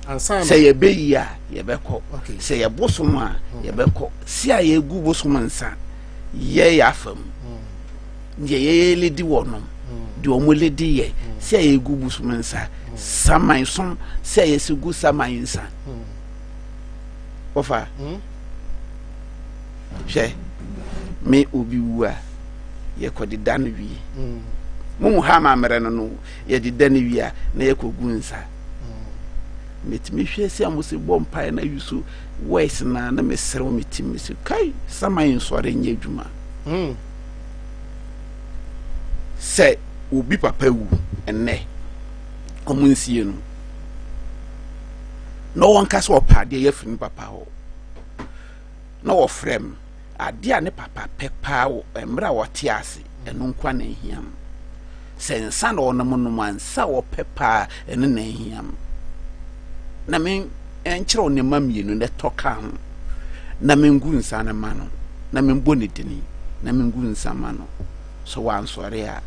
Ansa na sɛ yɛbɛyi a yɛbɛkɔ. Okay. Sɛ yɛ bosom a yɛbɛkɔ. Si a yɛgu bosom nsa yɛ yɛ afa mu. Deɛ yɛyɛ ledi wɔnom. Deɛ wɔn ledi yɛ. Si a yɛgu bosom nsa. Saman som si a yɛsi gu saman nsa. Wɔfa. Hwɛ me obi wu a yɛkɔ deda no wie. Mo mu ha amammerɛ no no yɛde da no wie a na yɛkɔ gu nsa. Metumi hwɛ sɛ mo se bɔ mpae na yusu voice na na meserew me tim me se kai saman nsɔre nyɛ adwuma. Mm. Sɛ obi papa wu ɛnnɛ ɔmo nsie no na wɔnka sɛ ɔpɛ adeɛ yɛ firi ne papa hɔ na wɔfrɛ m adeɛ a ne papa pɛ paa wɔ mmerɛ a wɔte ase ɛno nkoa na ehia m sɛ nsa na ɔnom nom a nsa a wɔpɛ paa ɛno na ehia m na me nkyerɛw nneɛma mmienu na ɛtɔ ka ho na mengu nsa no ma no na membɔ ne dini na mengu nsa ma no sɛ wansɔre a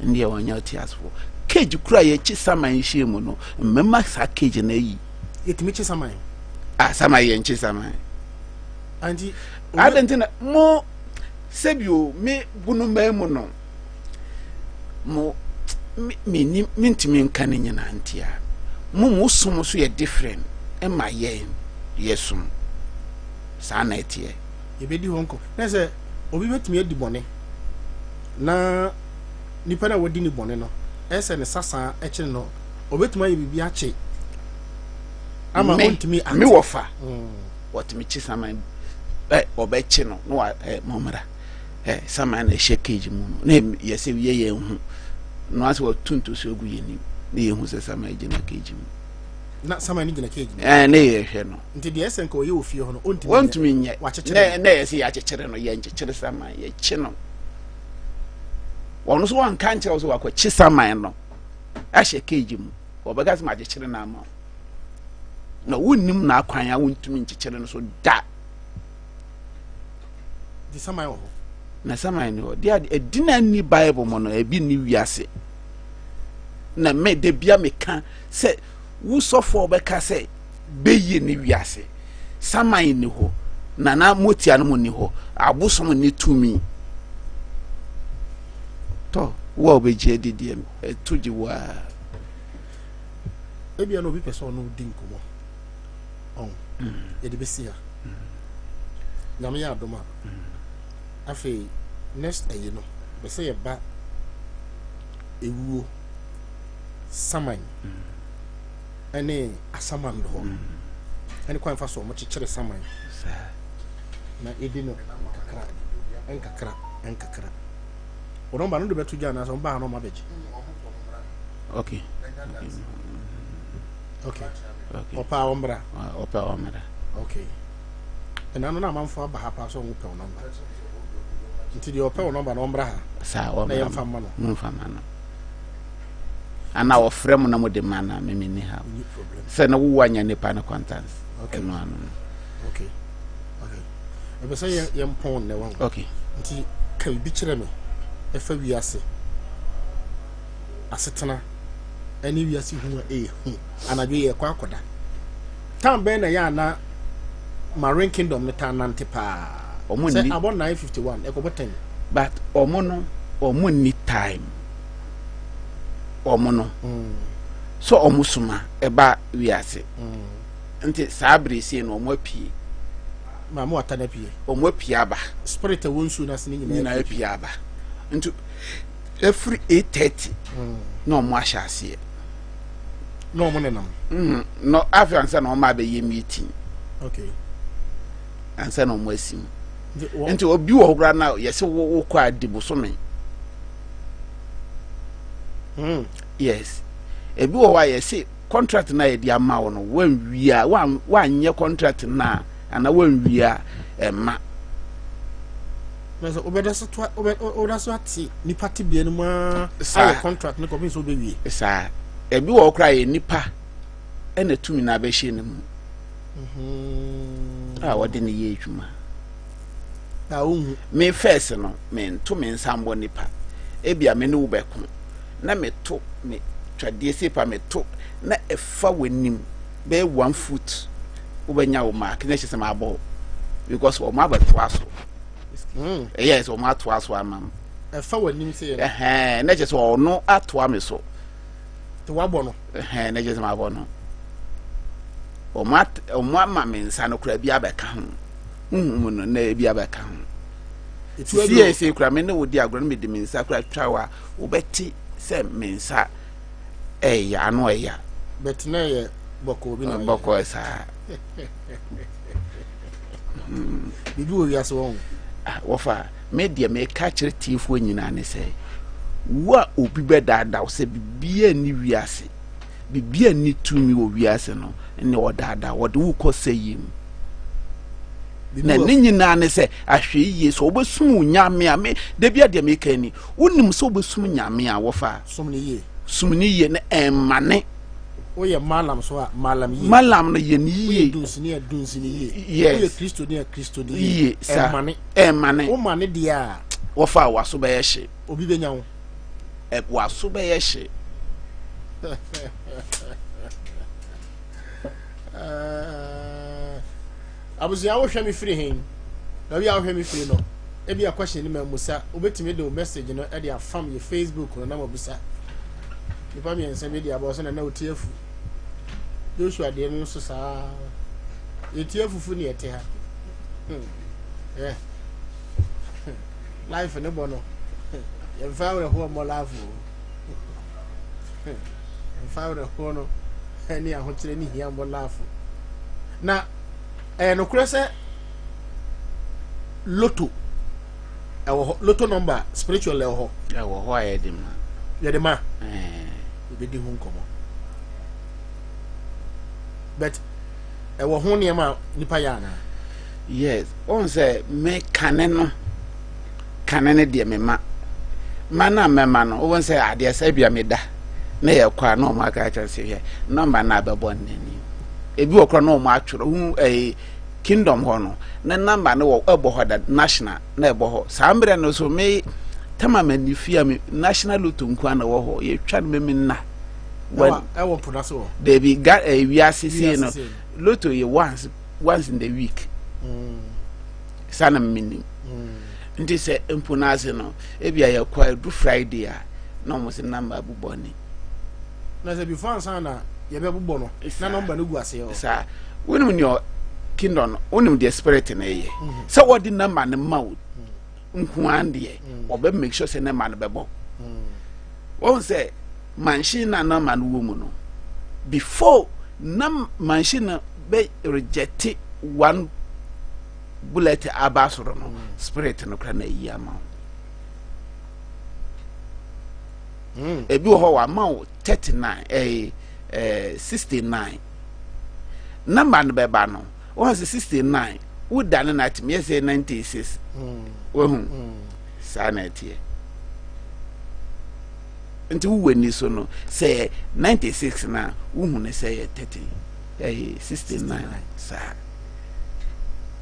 ndeɛ ɔnyɛ ɔteasefoɔ cage kura yɛkyi saman hyia mu no mmɛma saa cage no ayi yɛtumi kye saman ah saman yɛnkye saman anti adɛn nti na mo sɛbio me bonomaa mu no mo menim mentumi nka ne nyinaa nti a mo mo som so yɛ different ɛma yɛn yɛ som saa na ɛteɛ yɛbɛdi hɔ nkɔ na sɛ obi bɛtumi adi bɔne na nipa no a wadi ne bɔne no ɛsɛ ne sasa ɛkyene no ɔbɛtumi ayɛ biribi akye ama ɔntumi ate me wɔfa wɔtumi kye saman ɛ ɔbɛkye no na wa ɛ mɔmra ɛ saman na ɛhyɛ cage mu no na yɛsɛ yɛ yɛn ho no asɛ wɔtu ntosuo gu yɛn nim na yɛn hu sɛ saman gyina cage mu na saman no gyina cage mu ɛɛ ne yɛhwɛ no nti deɛ ɛsɛ nka ɔyɛ wɔ fie hɔ no ɔntumi wɔntumi nyɛ wakyekyere na na yɛsɛ yɛakyekyere no yɛnkyekyere saman yɛkye no wɔn nso wɔnka nkyerɛ wo sɛ wakɔkye saman no. Ahyɛ cage mu. Wɔbɛka sɛ makyekyere no ama wo. Na wonnim n'akwan a wontumi nkyekyere no so da. Nti saman wɔ hɔ. Na saman ni hɔ. Deɛ ɛdina nni Bible mu no, ebi nni wiase. Na me da bia meka sɛ wo sɔfoɔ bɛka sɛ bɛyie ne wiase. Saman nni hɔ. Nana motia no mu nni hɔ. Abosom nni tumi. Tɔ, wo a wobɛgye adi deɛ, ɛto gye wo a. Ebia na obi pɛ sɛ ɔno di nkɔmmɔ. Ɔn, yɛde bɛsi ha. Nyame yɛ adom a, afei next ayi no, bɛ sɛ yɛba ewuo, saman, ɛne asamando hɔ. Ɛne kwan fa so ɔmo kyekyere saman. Na yɛdi no nkakra, nkakra, nkakra. Wɔn nɔmba no de bɛto gya anaasɛ wɔn ba ha na wɔn abɛgye. Okay. Okay. Ɔpɛ a ɔmmra. Ɔpɛ a ɔmmra. Okay. Ɛna no na amanfo aba ha paa sɛ wɔn pɛ wɔn nɔmba. Nti deɛ ɔpɛ wɔn nɔmba no ɔmmra ha. Saa ɔmmra. Na yɛmfa mma no. Momfa mma no. Ana ɔfrɛ mo na mo de ma na me me ni ha. Sɛ na wowɔ anya nipa no contacts. Okay. Ɛno ano no. Okay. Okay. Ɛbɛ sɛ yɛn yɛn pɔn nnɛ wɔn. Okay. Nti ka biribi kyerɛ me ɛfa wiase asetena ɛne wiase hu a ɛyɛ hu anadwo yɛ kɔ akɔda. Tan bɛn na yɛ ana Marine Kingdom no taa nante paa. Ɔmo Sɛ nni abɔ 9:51 ɛkɔbɔ 10. But ɔmo no ɔmo nni time. Ɔmo no sɛ ɔmo soma ɛba wiase. Nti saa bere sei no ɔmo apue. Maame wata no apue. Ɔmo apue aba. Spirit a ɛwɔ nsuo no ase no nyinaa nyinaa apue aba. Nti ɛfiri 8:30 na ɔmo ahyɛ aseɛ. Na ɔmo nenam. No afei ansa na ɔmo abɛyɛ meeting. Okay. Ansa na ɔmo asi mu. Nti obi wɔ hɔ koraa na yɛsɛ wokɔ a di bosome. Yes. Ebi wɔ hɔ a yɛsɛ contract na yɛde ama wo no wanwia wanyɛ contract na ana wanwia ɛma. Na sɛ wobɛda so to wobɛda so ate nipa tebea no mu ara ayɛ contract no kɔpem sɛ wobɛwie. Saa. Ebi wɔ hɔ koraa yɛ nipa ɛna tumi na abɛhyɛ ne mu. A wɔde ne yɛ adwuma. Na wohu. Me first no mento me nsa mbɔ nipa. Ebia me ne wo bɛko na meto me twadeɛ sei pa meto na ɛfa w'anim bɛyɛ one foot wobɛnya wo mark na ɛhyɛ sɛ mabɔ wo because wɔn abɛtoa so. Ɛyɛ sɛ wɔn atoa so ama m. Ɛfa w'anim sɛ yɛ. Ɛhɛn na ɛkyɛ sɛ ɔno atoa me so. Te wabɔ no. Ɛhɛn na ɛkyɛ sɛ mabɔ no. Wɔn ama me nsa no koraa bi abɛka ho. Huhum mu no na ebi abɛka ho. Sisi yɛ sɛ kura me ne wo di agorɔ no mede me nsa kura twa wa wobɛte sɛ me nsa ɛyɛ ano ɛya. Bɛte na ɛyɛ bɔkɔɔ bi na bɔkɔɔ saa. Biribi wɔ wiase wɔn. Wɔfa me deɛ meka kyerɛ tiefoɔ nyinaa ne sɛ wo a obi bɛdaadaa wo sɛ biribiara nni wiase biribiara nni tumi wɔ wiase no ne ɔdaadaa wɔde wo kɔ sɛyie mu. Na ne nyinaa ne sɛ ahwɛ yie sɛ wobɛsom wo nyame a me da bi adeɛ meka ni wonim sɛ wobɛsom nyame a wɔfa som ne yie som ne yie ne ɛmmane woyɛ malam so a malam yie malam no yɛ ne yie woyɛ dunsini a dunsini yie yes woyɛ kristoni a kristoni yie sa ɛmmane ɛmmane womane deɛ a wɔfa a waso bɛyɛ hye obi bɛnya wo ɛ waso bɛyɛ hye Abusua wohwɛ me firi hen? Baabi a wohwɛ me firi no, ebi a question no ma musa, wobɛtumi de wo message no de afam yɛ Facebook no na mabusa. Nipa mmiɛnsa bi de aba ɔsɛ na na ɔti afu. Joshua deɛ no nso saa. Yɛti afufu ne yɛte ha. Hmm. Yeah. Life ne bɔ no. Yɛmfa awerɛhoɔ mmɔ life o. Yɛmfa awerɛhoɔ no ne ahokyerɛ ne hia mmɔ life. Na ɛyɛ nokorɛ sɛ loto ɛwɔ hɔ, loto number spiritual ɛwɔ hɔ. Ɛwɔ hɔ a yɛde ma. Yɛde ma. Yɛbɛdi ho nkɔmmɔ. But ɛwɔ ho nneɛma a nipa yɛ anaa? Yes, wɔn sɛ me kane no kane no deɛ mema ma no a mɛma no wɔn sɛ adeɛ sɛ bia meda. Na yɛkɔ a na wɔn aka akyerɛ sɛ hwɛ nɔmba no abɛbɔ nnani. Ebi wɔ koraa na wɔn atwerɛ hu ɛyi kingdom hɔ no ne nɔmba no wɔ ɛbɔ hɔ da national na ɛbɔ hɔ. Saa mmerɛ no so me tama m'ani fia me national lotto nko ara na ɛwɔ hɔ yɛtwa no mɛmi nna. Ɛwɔ mpo na so wɔ. Dabi ga ɛɛ wiase sei no lotto yɛ once once in the week. Mm. Saa na menim. Mm. Nti sɛ mpo no ase no ebi a yɛkɔ a du Friday a na wɔn sɛ namba bobɔ ni. Na sɛ before ansa na yɛbɛbobɔ no na nɔmba no gu aseɛ hɔ. Saa wonim nea kingdom no wonim deɛ spirit no yɛ mhm. sɛ wɔde namba no ma wo mm. nko ara deɛ mm. wɔbɛ make sure sɛ namba no bɛbɔ mm. wɔn sɛ machine na namba no wɔ mu no before na machine no bɛ reject one bullet aba soro no spirit no kora na ayi ama wo. Hmm. Ebi wɔ hɔ wama wo 39 ɛɛ ɛɛ 69 namba no bɛba no wɔn sɛ 69 woda ne na atumi yɛ sɛ 96 hmm. wahu hmm. saa na ɛteɛ nti wowɔ ani so no sɛ 96 na wohu no sɛ yɛ 30 ɛyɛ 69 saa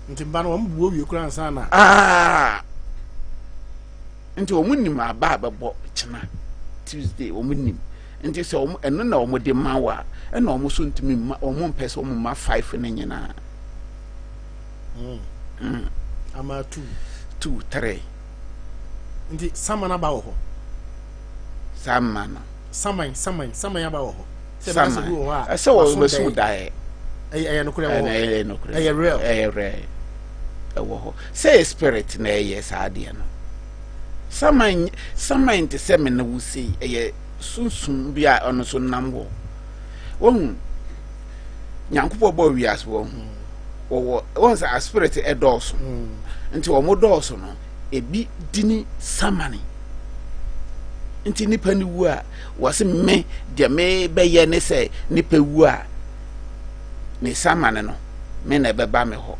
nti mba no wɔn bu owie koraa nsa na. Aa nti wɔn nim aba a bɛbɔ kyena Tuesday wɔn nim nti sɛ wɔn ɛno na wɔn de ma wa ɛna wɔn so ntumi ma wɔn mpɛ sɛ wɔn ma five ne nyinaa. Mm. Mm. Ama two. Two three. Nti saman aba wɔ hɔ. Saman no. Saman saman saman aba wɔ hɔ. Saman ɛsɛ wɔ bɛso daeɛ. Ɛyɛ nokorɛ wɔ hɔ. Ɛyɛ nokorɛ. Ɛyɛ real. Ɛyɛ real. Ɛwɔ hɔ. Sɛ yɛ spirit na ɛyɛ saa adeɛ no. Saman saman te sɛ me ne wo sei ɛyɛ sunsum bi a ɔno nso nam hɔ. Wɔhu Nyankopɔn bɔɔ wiase wɔ ho. Wɔwɔ wɔn sɛ spirit ɛdɔɔso. Nti wɔn dɔɔso no ebi dini samane. Nti nipa no wu a wɔse me deɛ mebɛyɛ ne sɛ nipa wu a ne samane no me na ɛbɛba me hɔ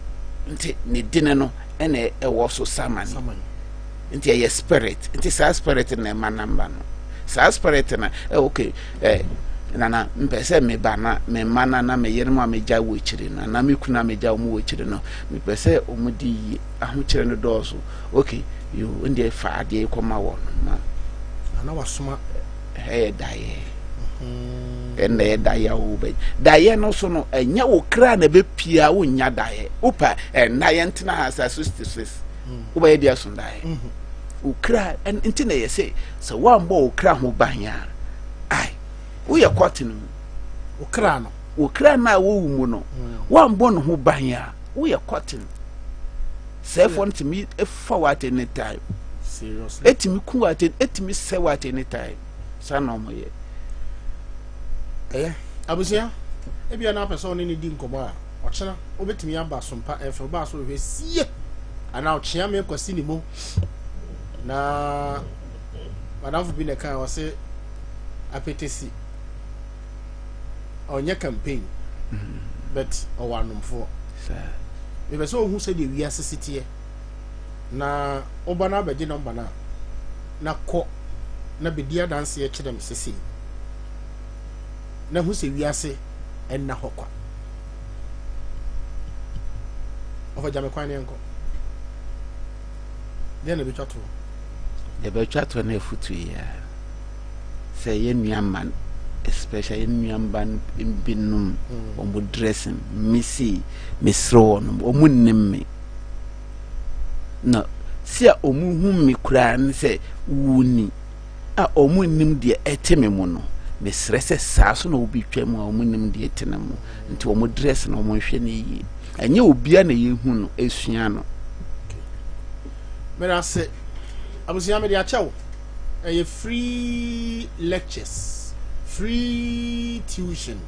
nti ne dini no ɛna ɛwɔ so samane nti ɛyɛ spirit nti saa spirit na ɛma namba no saa spirit na ɛ okay ɛ nana mpɛ sɛ meba na me mma na na me yerenom a megya wɔ akyiri no anaa me kunu a megya wɔn wɔ akyiri no mepɛ sɛ wɔn di yie ahokyerɛ no dɔɔso okay yo ndeɛ fa adeɛ kɔma wɔn ma ana wasoma ɛyɛ daeɛ ɛnna ɛyɛ daeɛ a wobɛ daeɛ no so no ɛnyɛ wo kra na ɛbɛpia wonnya daeɛ wopa ɛnna yɛntena ha sɛ 66 wobɛyɛ deɛ so daeɛ wo kra nti na ɛyɛ sɛ sɛ woambɔ wo kra ho ban a ai woyɛ kɔte no mu wo kra no wo kra no a wowu mu no woambɔ ne ho ban a woyɛ kɔte no sɛfoɔ no tumi fa wo at any time ɛtumi ku wo at ɛtumi sɛ wo at any time saa na ɔmo yɛ ɛyɛ abusua ebia na apɛ sɛ ɔne ne di nkɔmɔ a ɔkyena wobɛtumi aba sompa ɛfɛ wobaa so hwɛ sie anaa ɔkyea me kwasi ne mu na madamfo bi na ɛka ɔse apetesi ɔnyɛ campaign but ɔwɔ anomfoɔ mepɛ sɛ ɔhu sɛdeɛ wiase si teɛ na woba no abɛgye nɔmba no a na kɔ na bɛdi adanseɛ kyerɛ me sesei na hu sɛ wiase ɛnna hɔ kwa ɔfa gya me kwan ne ɛnkɔ deɛ na ɛbɛtwa toɔ deɛ ɛbɛtwa toɔ no afutu yi a sɛ yɛn nua mma no especially yɛn nua mma no binom mm. wɔn dressing mesi mesrɛ wɔn wɔn nnim me na si a wɔn hu me koraa ne sɛ wuni a wɔn nnim deɛ ɛte me mu no mesrɛ sɛ saa so na obi twa mu a wɔn nnim deɛ ɛte ne mu nti wɔn dress na wɔn nhwɛ ne yie ɛnyɛ obia na yɛhu no esua no. Meda ase abusua mede akyɛ wo. Ɛyɛ free lectures, free tuition,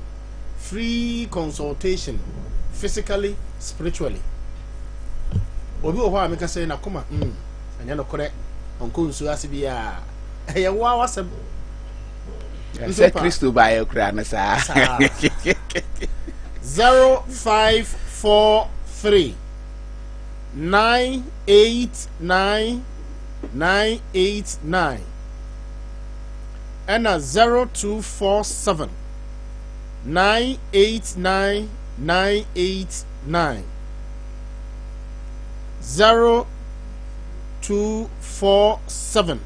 free consultation, physically, spiritually. Obi wɔ hɔ a meka sɛ n'akoma mm, ɛnyɛ nokorɛ, ɔnkɔ nsuo ase biara. Ɛyɛ wo ara w'asɛm. Sɛ Kristo baayɛ koraa no saa. 0543 989 989. Ɛna 0247 989 989. 0247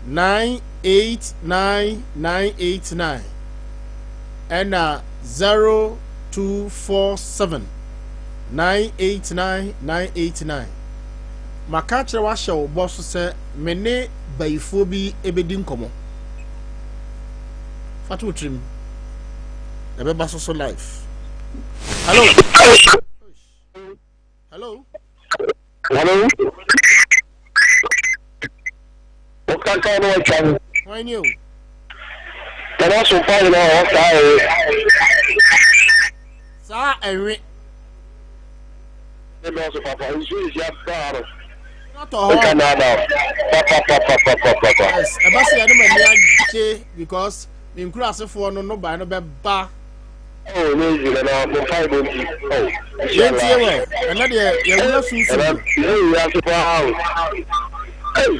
989 989 ɛna 0247 989 989. Maka akyerɛ wo ahyɛ wo bɔ so sɛ me ne bayifoɔ bi bɛdi nkɔmmɔ. Fa to wo tirim. Ɛbɛba so so live. Hello. Hello. Hello. Wokaka no watwa no. Hwan ni o? Nana so pa nyina ɔwɔ saa ɛwe. Saa ɛwe. Ne dɔɔso papa nsu nhyia paa no. Atɔ hɔ. Nka na na papa papa papa papa. Yes, ɛba sɛ yɛne m'ani agye because me nkurasefoɔ no no bae no bɛba. Oh, ne nzi na na mo mpa ebo nti. Oh, Yɛntie wɛ, ɛnɛ deɛ yɛwura sunsun mu. Ɛna yɛ wiase paa o. Ei,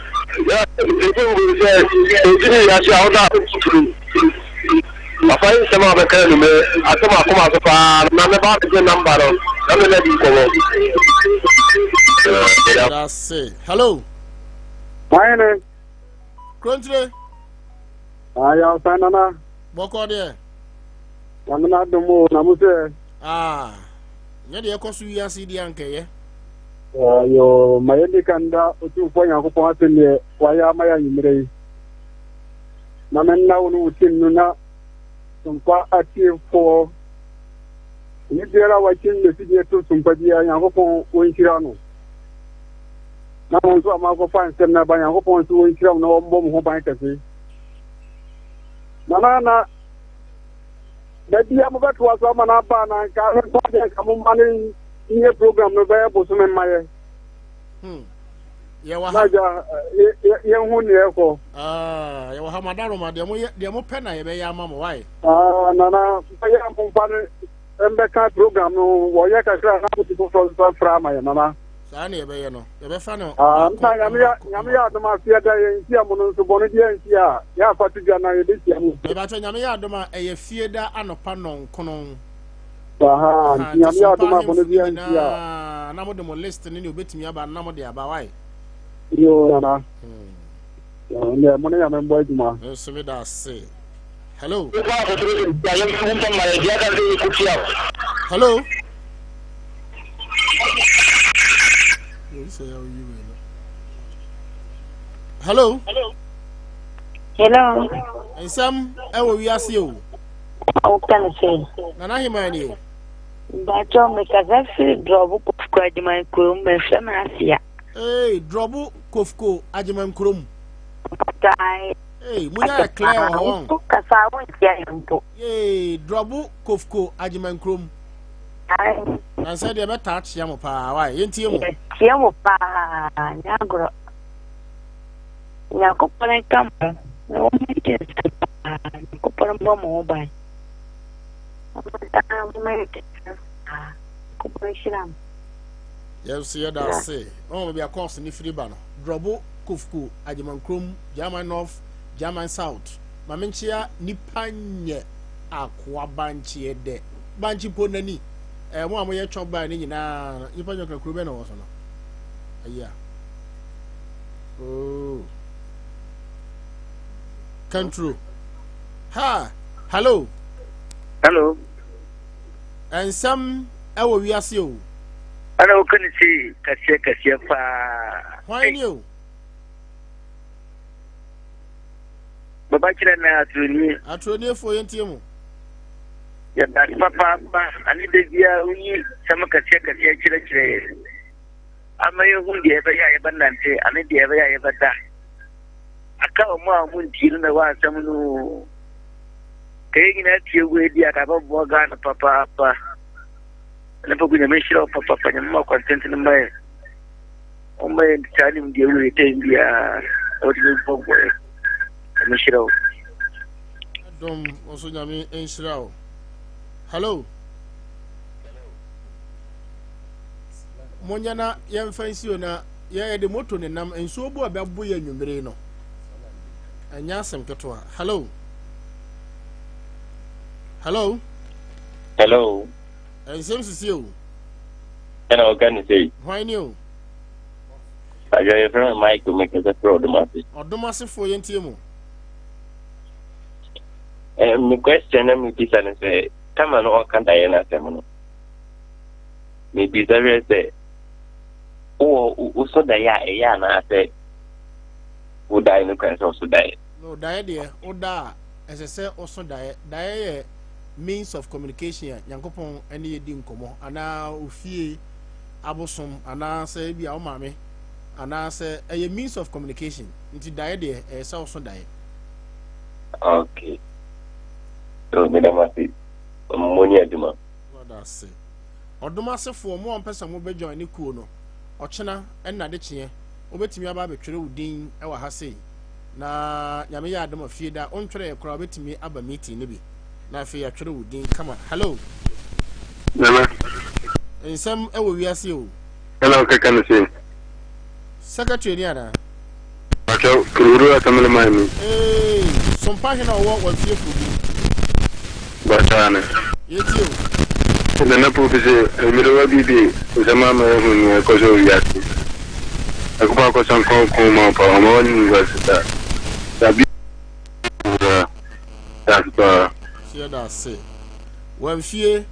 yɛ ebi ngu sɛ ebi ne wiase a ɔda turu. Papa yi nsɛm a bɛka anumere asɛm akoma so paa na mɛba abɛgye namba no na me na di nkɔmmɔ. Dase. Hello. Hwan ne? Krontire. Ayɛ nana. Bɔkɔ deɛ. Nyame n'adom o, na mo sɛ. Ah, nyɛ deɛ ɛkɔ so wiase deɛ ankɛyɛ. Ayo, ma yɛdi kan da Otumfoɔ Nyankopɔn ase neɛ wayɛ ama yɛ anwummerɛ yi. Na menna wo ne wo tim no na sompa atiefoɔ ne biara wakyin n'afidie to sompa biara Nyankopɔn wɔnhyira no. Na mo nso a moakɔfa nsɛm no aba Nyankopɔn nso wɔnhyira mo na wɔmmɔ mo ho ban kɛse. Nana na da bia mobɛtoa so ama no aba na nka me nko adeɛ nka momma no nyɛ program no bɛyɛ bosome mmayɛ hmm. yɛwɔ ha na yɛhu neɛ ɛkɔ ah, yɛwɔ ha madaroma deɛ mopɛ na yɛbɛyɛ ama mo wae ah, nana bɛyɛ momfa no mbɛka program no wɔyɛ kakra na mote foforɔ nso afra ama yɛ nana saa na yɛbɛyɛ no yɛbɛfa no ah, na nyame yɛ adom aseɛ da yɛnhyia mu no nso bɔne deɛ nsi a yɛafa to dwa na yɛbɛhyia mu ɛbɛkyɛ nyame yɛ adom a ɛyɛ fie da anɔpa nɔnkono nti nyame yɛ adom a bɔne deɛ nsi a na mode mo list ne ne obɛtumi aba na mode aba wae yo nana hmm. mo ne nyame mbɔ adwuma nso meda ase hello hello hello hello nsɛm ɛwɔ wiase o woka ne sɛ nana hema nie mpakyɛ mekasa firi drɔbo kofko agyeman kurom mefrɛ me asia ee drɔbo kofko agyeman kurom Mpakyɛ Hey, munya yɛ clear wɔ hɔ wɔn. Kasa wontia yɛ mpo. Yee, drɔbo kofko agyeman kurom. Nansɛ deɛ mɛtaa kyea mo paa wae yɛntie mo. Yɛtie mo paa nyɛ agorɔ. Nyankopɔn nka mo na wɔn yɛ nsa paa Nyankopɔn mbɔ mo ho ban. Wɔn moma yɛ kɛse paa Nyankopɔn nhyira mo. Yɛn nso yɛda ase. Wɔn baabi a kɔɔso ne firi ba no. Drɔbo Kofko Agyeman kurom German North German South. Ma menkyea nipa nyɛ akoa bankyeɛ dɛ. Bankye mpo nani. Eh, mo a moyɛ chop bar ne nyinaa no, nipa nyɛ kura kuro bɛn na wɔ so no. Ayi a. Oh. Kanturo. Ha, hello. Hello. Nsɛm ɛwɔ wiase o. Ɛna woka ne sei kɛseɛ kɛseɛ paa. Hwan ni o? Baba kyerɛ na aturoni. Aturoniefo yɛntie mu. Yɛda ase papaapa ane da biara woyi nsɛm akɛseɛ akɛseɛ kyerɛkyerɛ yɛn ama yɛhu deɛ ɛbɛyɛ a yɛbɛnante ane deɛ ɛbɛyɛ a yɛbɛda. Aka wɔn a wɔn ntie no na ɛwɔ asɛm no. Ka yɛn nyinaa tie wei di a ka bɛboa Ghana papaapa. Ɛne pɔku nyame nhyira wo papaapa nyame ma kwantenten ma yɛn. Ɔmma yɛn saa nimdeɛ wei tɛn biara na wɔde bɛboaboa yɛn. Nyame nhyira wo. Dom nso nyame nhyira wo. Hello. Monyɛ na yɛmfa nsuo na yɛde moto ne nam nsuo bu a bɛbo yɛ nwummere no. Ɛnyɛ asɛm ketewa. Hello. Hello. Hello. Nsɛm sisi o. Ɛna ɔka ne sei. Hwan ni o? Adwa yɛfrɛ me Michael mekasa frɛ Ɔdomase. Ɔdomasefoɔ yɛntie mu. Eh, me question na mebisa no sɛ kama no ɔka daeɛ no asɛm no mebisa hwɛ sɛ wowɔ wosɔ daeɛ a ɛyɛ anaasɛ wodaeɛ no kwan sɛ ɔso daeɛ? No, daeɛ deɛ woda a ɛsɛ sɛ woso daeɛ. Daeɛ yɛ means of communication a Nyankopɔn ne yɛdi nkɔmmɔ anaa ofie abosom anaasɛ ebi a wo maame anaasɛ ɛyɛ means of communication nti daeɛ deɛ ɛyɛ sɛ woso daeɛ. Okay. So meda mo ase. Mo ni adwuma. Wada ase. Ɔdom asefoɔ mo a mpɛ sɛ mo bɛ join ne kuo no ɔkyena ɛna de kyeɛ wobɛtumi aba abɛtwerɛ wo din wɔ ha sei na Nyame yɛ adom a fie da wontwerɛɛ koraa wobɛtumi aba meeting no bi na afei yɛatwerɛ wo din kama. Hello. Nana. Nsɛm wɔ wiase o. Ɛna ɔkeka no sei. Secretary ni anaa? Pakyɛw, Kuruhuru Assembly man ni. Eeii, Sompa hene a ɔwɔ Wamfie Kurobi. Basaa no. Yɛtie o. Nana Poku se, Mmerewa bi de nsɛm ama yɛahu nea ɛkɔ so wɔ wiase. Nyankopɔn akɔsa nkwa ɔko ma wo paa, ɔmma w'anim ngu ase da. Dabi o, da ase paa. So yɛda ase. Wamfie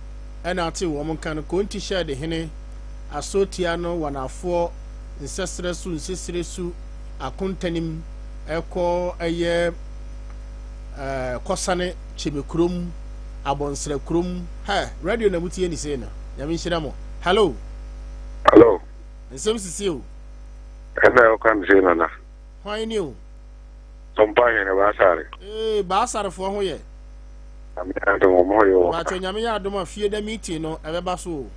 ɛna ate wɔn nka no, Konti hyɛɛde hene, Asotia no wanafoɔ, nsɛsrɛ so nsesire su akontanim ɛkɔ ɛyɛ ɛɛ kɔsane kyeme kurom abɔnsrɛ kurom hɛ radio na mutie ni sei no Nyame nhyira mo. Hello. Hello. Nsɛm sisi o. Ɛna ɔka no sei nana. Hwan ni o? Tɔmpa hene Baasare. Ee Baasarefoɔ ho yɛ. Nyame adom wɔn ho yɛ wɔ. Baakyɛ Nyame yɛ adom a fie da meeting no ɛbɛba so o.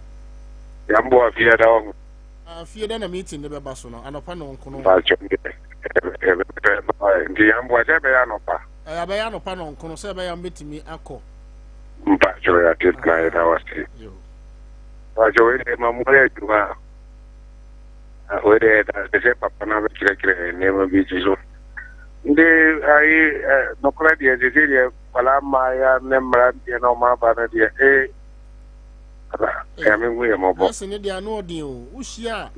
Yɛmboa fie da wɔ ho. Ah, fie dɛ na meeting no bɛba so no, anɔpa nɔnkono. Mpakyɛw deɛ, ɛbɛba nti yɛn mboa sɛ ɛbɛyɛ anɔpa. Ɛyɛ abɛyɛ anɔpa nɔnkono sɛ ɛbɛyɛ a mobɛtumi akɔ. Mpakyɛw yɛate na yɛda wase. Mpakyɛw wei deɛ ma mo yɛ adwuma a, wei deɛ yɛda ase sɛ papa no abɛkyerɛkyerɛ nneɛma bi ti so. Nti ayi nɔkorɛ deɛ sese deɛ nkwadaa mmaayɛ ne mmeranteɛ na ɔmo aba no deɛ ee. Nyame hu yɛ mmɔbɔ. Ɛsɛ ne deɛ ano ɔden o. Wohyia a,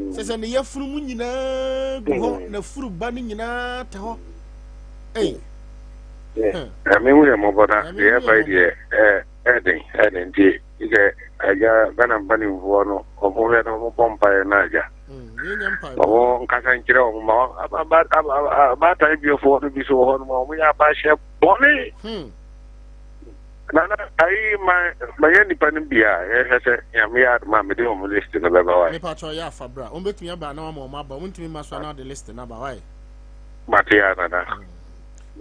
sɛ sɛ ne yafunu mu nyinaa gu hɔ, na furu ba no nyinaa te hɔ. Ei. Nyame hu yɛ mmɔbɔ na deɛ ɛba yi deɛ ɛden ɛden nti sɛ agya Ghana mpanimfoɔ no wɔn hwɛ na wɔn bɔ mpaeɛ na agya wɔn nkasa nkyerɛ wɔn ma abaatan biefoɔ no bi so wɔ hɔ nom a wɔn yɛ abahyɛ bɔne. Nana, ayi ma mɛyɛ nipa no bi a yɛhwɛ sɛ Nyame yɛ adom a mede wɔn list no bɛba wae. Mepa kyɛw yɛ afa bra. Wɔn bɛtumi aba na wama wɔn aba. Wɔn ntumi mma so a na ɔde list no aba wae. Mate ya Nana.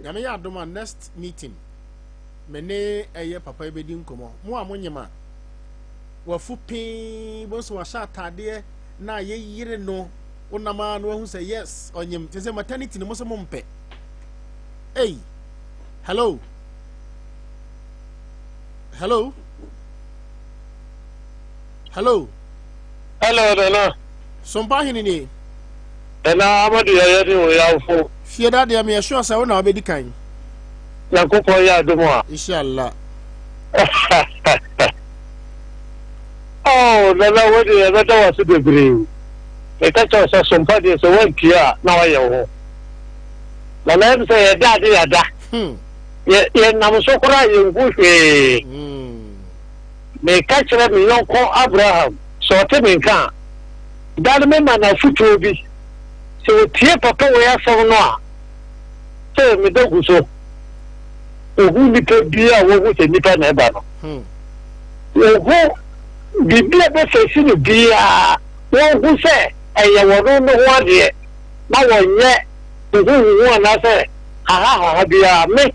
Nyame yɛ adom a next meeting me ne ɛyɛ papa yi bɛdi nkɔmmɔ. Mo a mo nyem a wafu pee bo nso wahyɛ ataadeɛ na yɛyere no wonam a na wahu sɛ yes ɔnyem te sɛ maternity no mo sɛ mo mpɛ. Ei, hello. Hello. Hello. Hello, Nana. Sompa hene nie. Nana Amadu yɛ yɛ ne wo yawfo. Fie da deɛ meyɛ sure sɛ wo na wobɛdi kan. Nyankopɔn yɛ adom a. Inshallah. Oh, Nana wo deɛ yɛbɛda wo ase bebree. Meka kyerɛ wo sɛ sompa deɛ sɛ woantie a na woayɛ wo ho. Nana ɛm sɛ yɛda ade yɛada. Hmm. Yɛ, yɛnam so koraa a yɛnhu hwee. Meka kyerɛ me yɔnko Abraham, sɛ ɔte me nka a, da no mema no afotuo bi. Sɛ ɔtie papa wei asɛm no a, sɛ meda gu so. Ɔhu nnipa biara a wɔhu sɛ nnipa na ɛba no. Wɔhu biribi a ɛbɛfɛsi no biara, wɔhu sɛ ɛyɛ wɔn no ho adeɛ, ma wɔnyɛ huhuhuhu anaasɛ hahahaha biara. Me,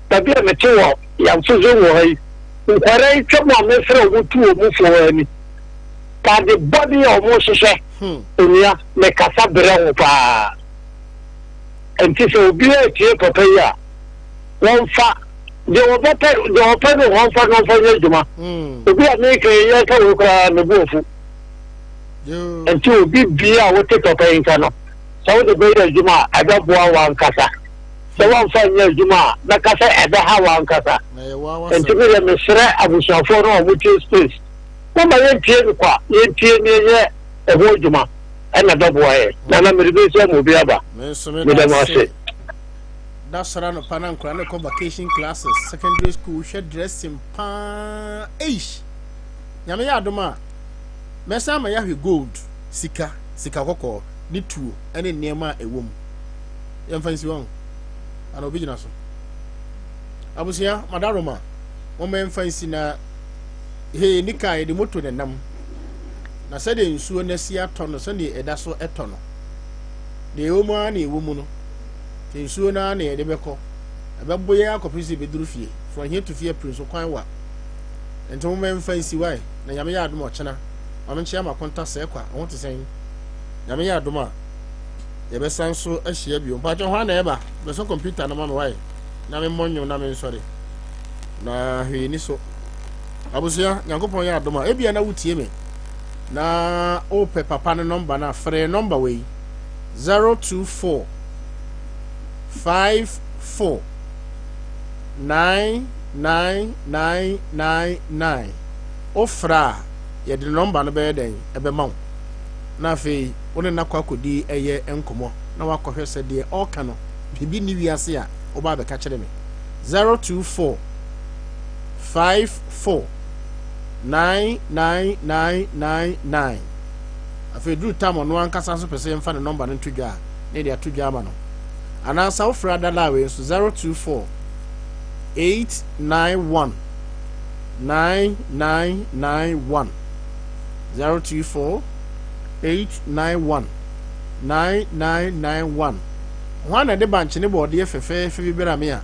baabi a mete wɔ Yamfo Zongo ha yi, nkwadaa yi twam a mefrɛ wɔn tu wɔn fo ani. Taade bɔne a wɔhyehyɛ, onua, mekasa brɛ ho paa. Nti sɛ obiara tie papa yi a, wɔmfa deɛ wɔbɛpɛ deɛ wɔpɛ no wɔmfa no wɔmfa nyɛ adwuma. Obi a meka yi yɛka wei koraa ne bo afu. Nti obi bia a wote papa yi nka no, sɛ wode bɛyɛ adwuma a, ɛbɛboa w'ankasa. Sɛ woamfa anyɛ adwuma a, mɛka sɛ ɛbɛha w'ankasa. Enti me deɛ mesrɛ abusuafoɔ no a wɔtie space, momma yɛntie no kwa, yɛntie na yɛnyɛ ɛho adwuma, ɛna ɛbɛboa yɛn. Nana mede bɛsi ama obi aba. Meda mo ase. Da sɔrɔ anɔpa na nkwadaa no kɔ vacation classes, secondary school, hwɛ dressing paa, eish! Nyame yɛ adom a, mɛsan ama yɛahwɛ gold, sika, sika kɔkɔɔ, ne tuo, ne nneɛma a ɛwɔ mu. Yɛmfa nsi hɔ ana obi gyina so. Abusua, madaroma, momma yɛmfa nsi na hei ni kaa yɛde moto na nam. Na sɛdeɛ nsuo no asi atɔ no, sɛdeɛ ɛda so ɛtɔ no, deɛ ɛwɔ mu ara na ɛwɔ mu no, nti nsuo no ara na yɛde bɛkɔ. Ɛbɛbo yɛn akɔpem sɛ yɛbɛduru fie. From here to fie apiri nso kwan wa. Nti momma yɛmfa nsi wae. Na Nyame yɛ adom ɔkyena. Ma menkyea m'akonta sɛɛ kwa. Wo ho te sɛn? Nyame yɛ adom a, yɛbɛsan so ahyia bio. Mpakyɛ hwan na ɛba? Bɛsɔ kɔmputa no ma me wae. Na memmɔ nnwom na mensɔre. Na hwee ni so. Abusua, Nyankopɔn yɛ adom a, ebia na wotie me. Na wopɛ papa no nɔmba no a, frɛ nɔmba wei. 024 54 9 9 9 9 9. Wofrɛ a, yɛde nɔmba no bɛyɛ dɛn? Ɛbɛma wo. Na afei wo ne no akɔ akɔdi ɛyɛ nkɔmmɔ na wakɔhwɛ sɛ deɛ ɔreka no, biribi nni wiase a woba abɛka kyerɛ me. 024 54 9 9 9 9 9. Afei duru tam ɔno ankasa nso pɛ sɛ yɛmfa ne nɔmba no nto dwa a, na yɛde ato dwa ama no. Anaasɛ wofrɛ adalaa wei nso 024 891 9991 024 891 9991. Hwan na ɛde bankye ne bɔɔdeɛ fɛfɛɛfɛ bi brɛ me a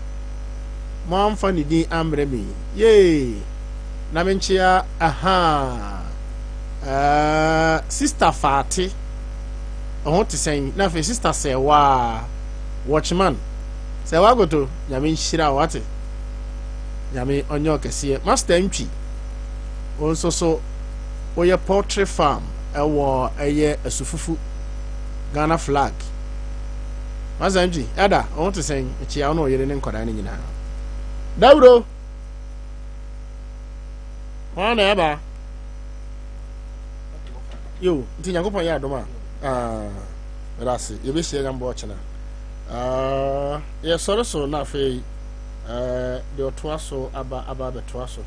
moamfa ne din ammrɛ me yi? Yee! Na menkyea ahaa uh, Sista Faate ɔho te sɛn? Na afei Sista Sɛwaa Watchman Sɛwaa Goto, Nyame nhyira wo wate. Nyame ɔnyɛ ɔkɛseɛ. Master Ntwi, wo nso so woyɛ poultry farm ɛwɔ ɛyɛ Asufufu, Ghana flag. Master Ntwi, ɛda, wo ho te sɛn? Mekyea wo ne wo yere ne nkwadaa no nyinaa. Dawuro! Hwan na ɛba? Yo, nti Nyankopɔn yɛ adom a, ah, meda ase. Yɛbɛhyia Nyambɔ ɔkyena. Ah, yɛsɔre so na afei eh, deɛ ɔtoa so aba aba abɛtoa so.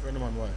Frɛ no ma me wae.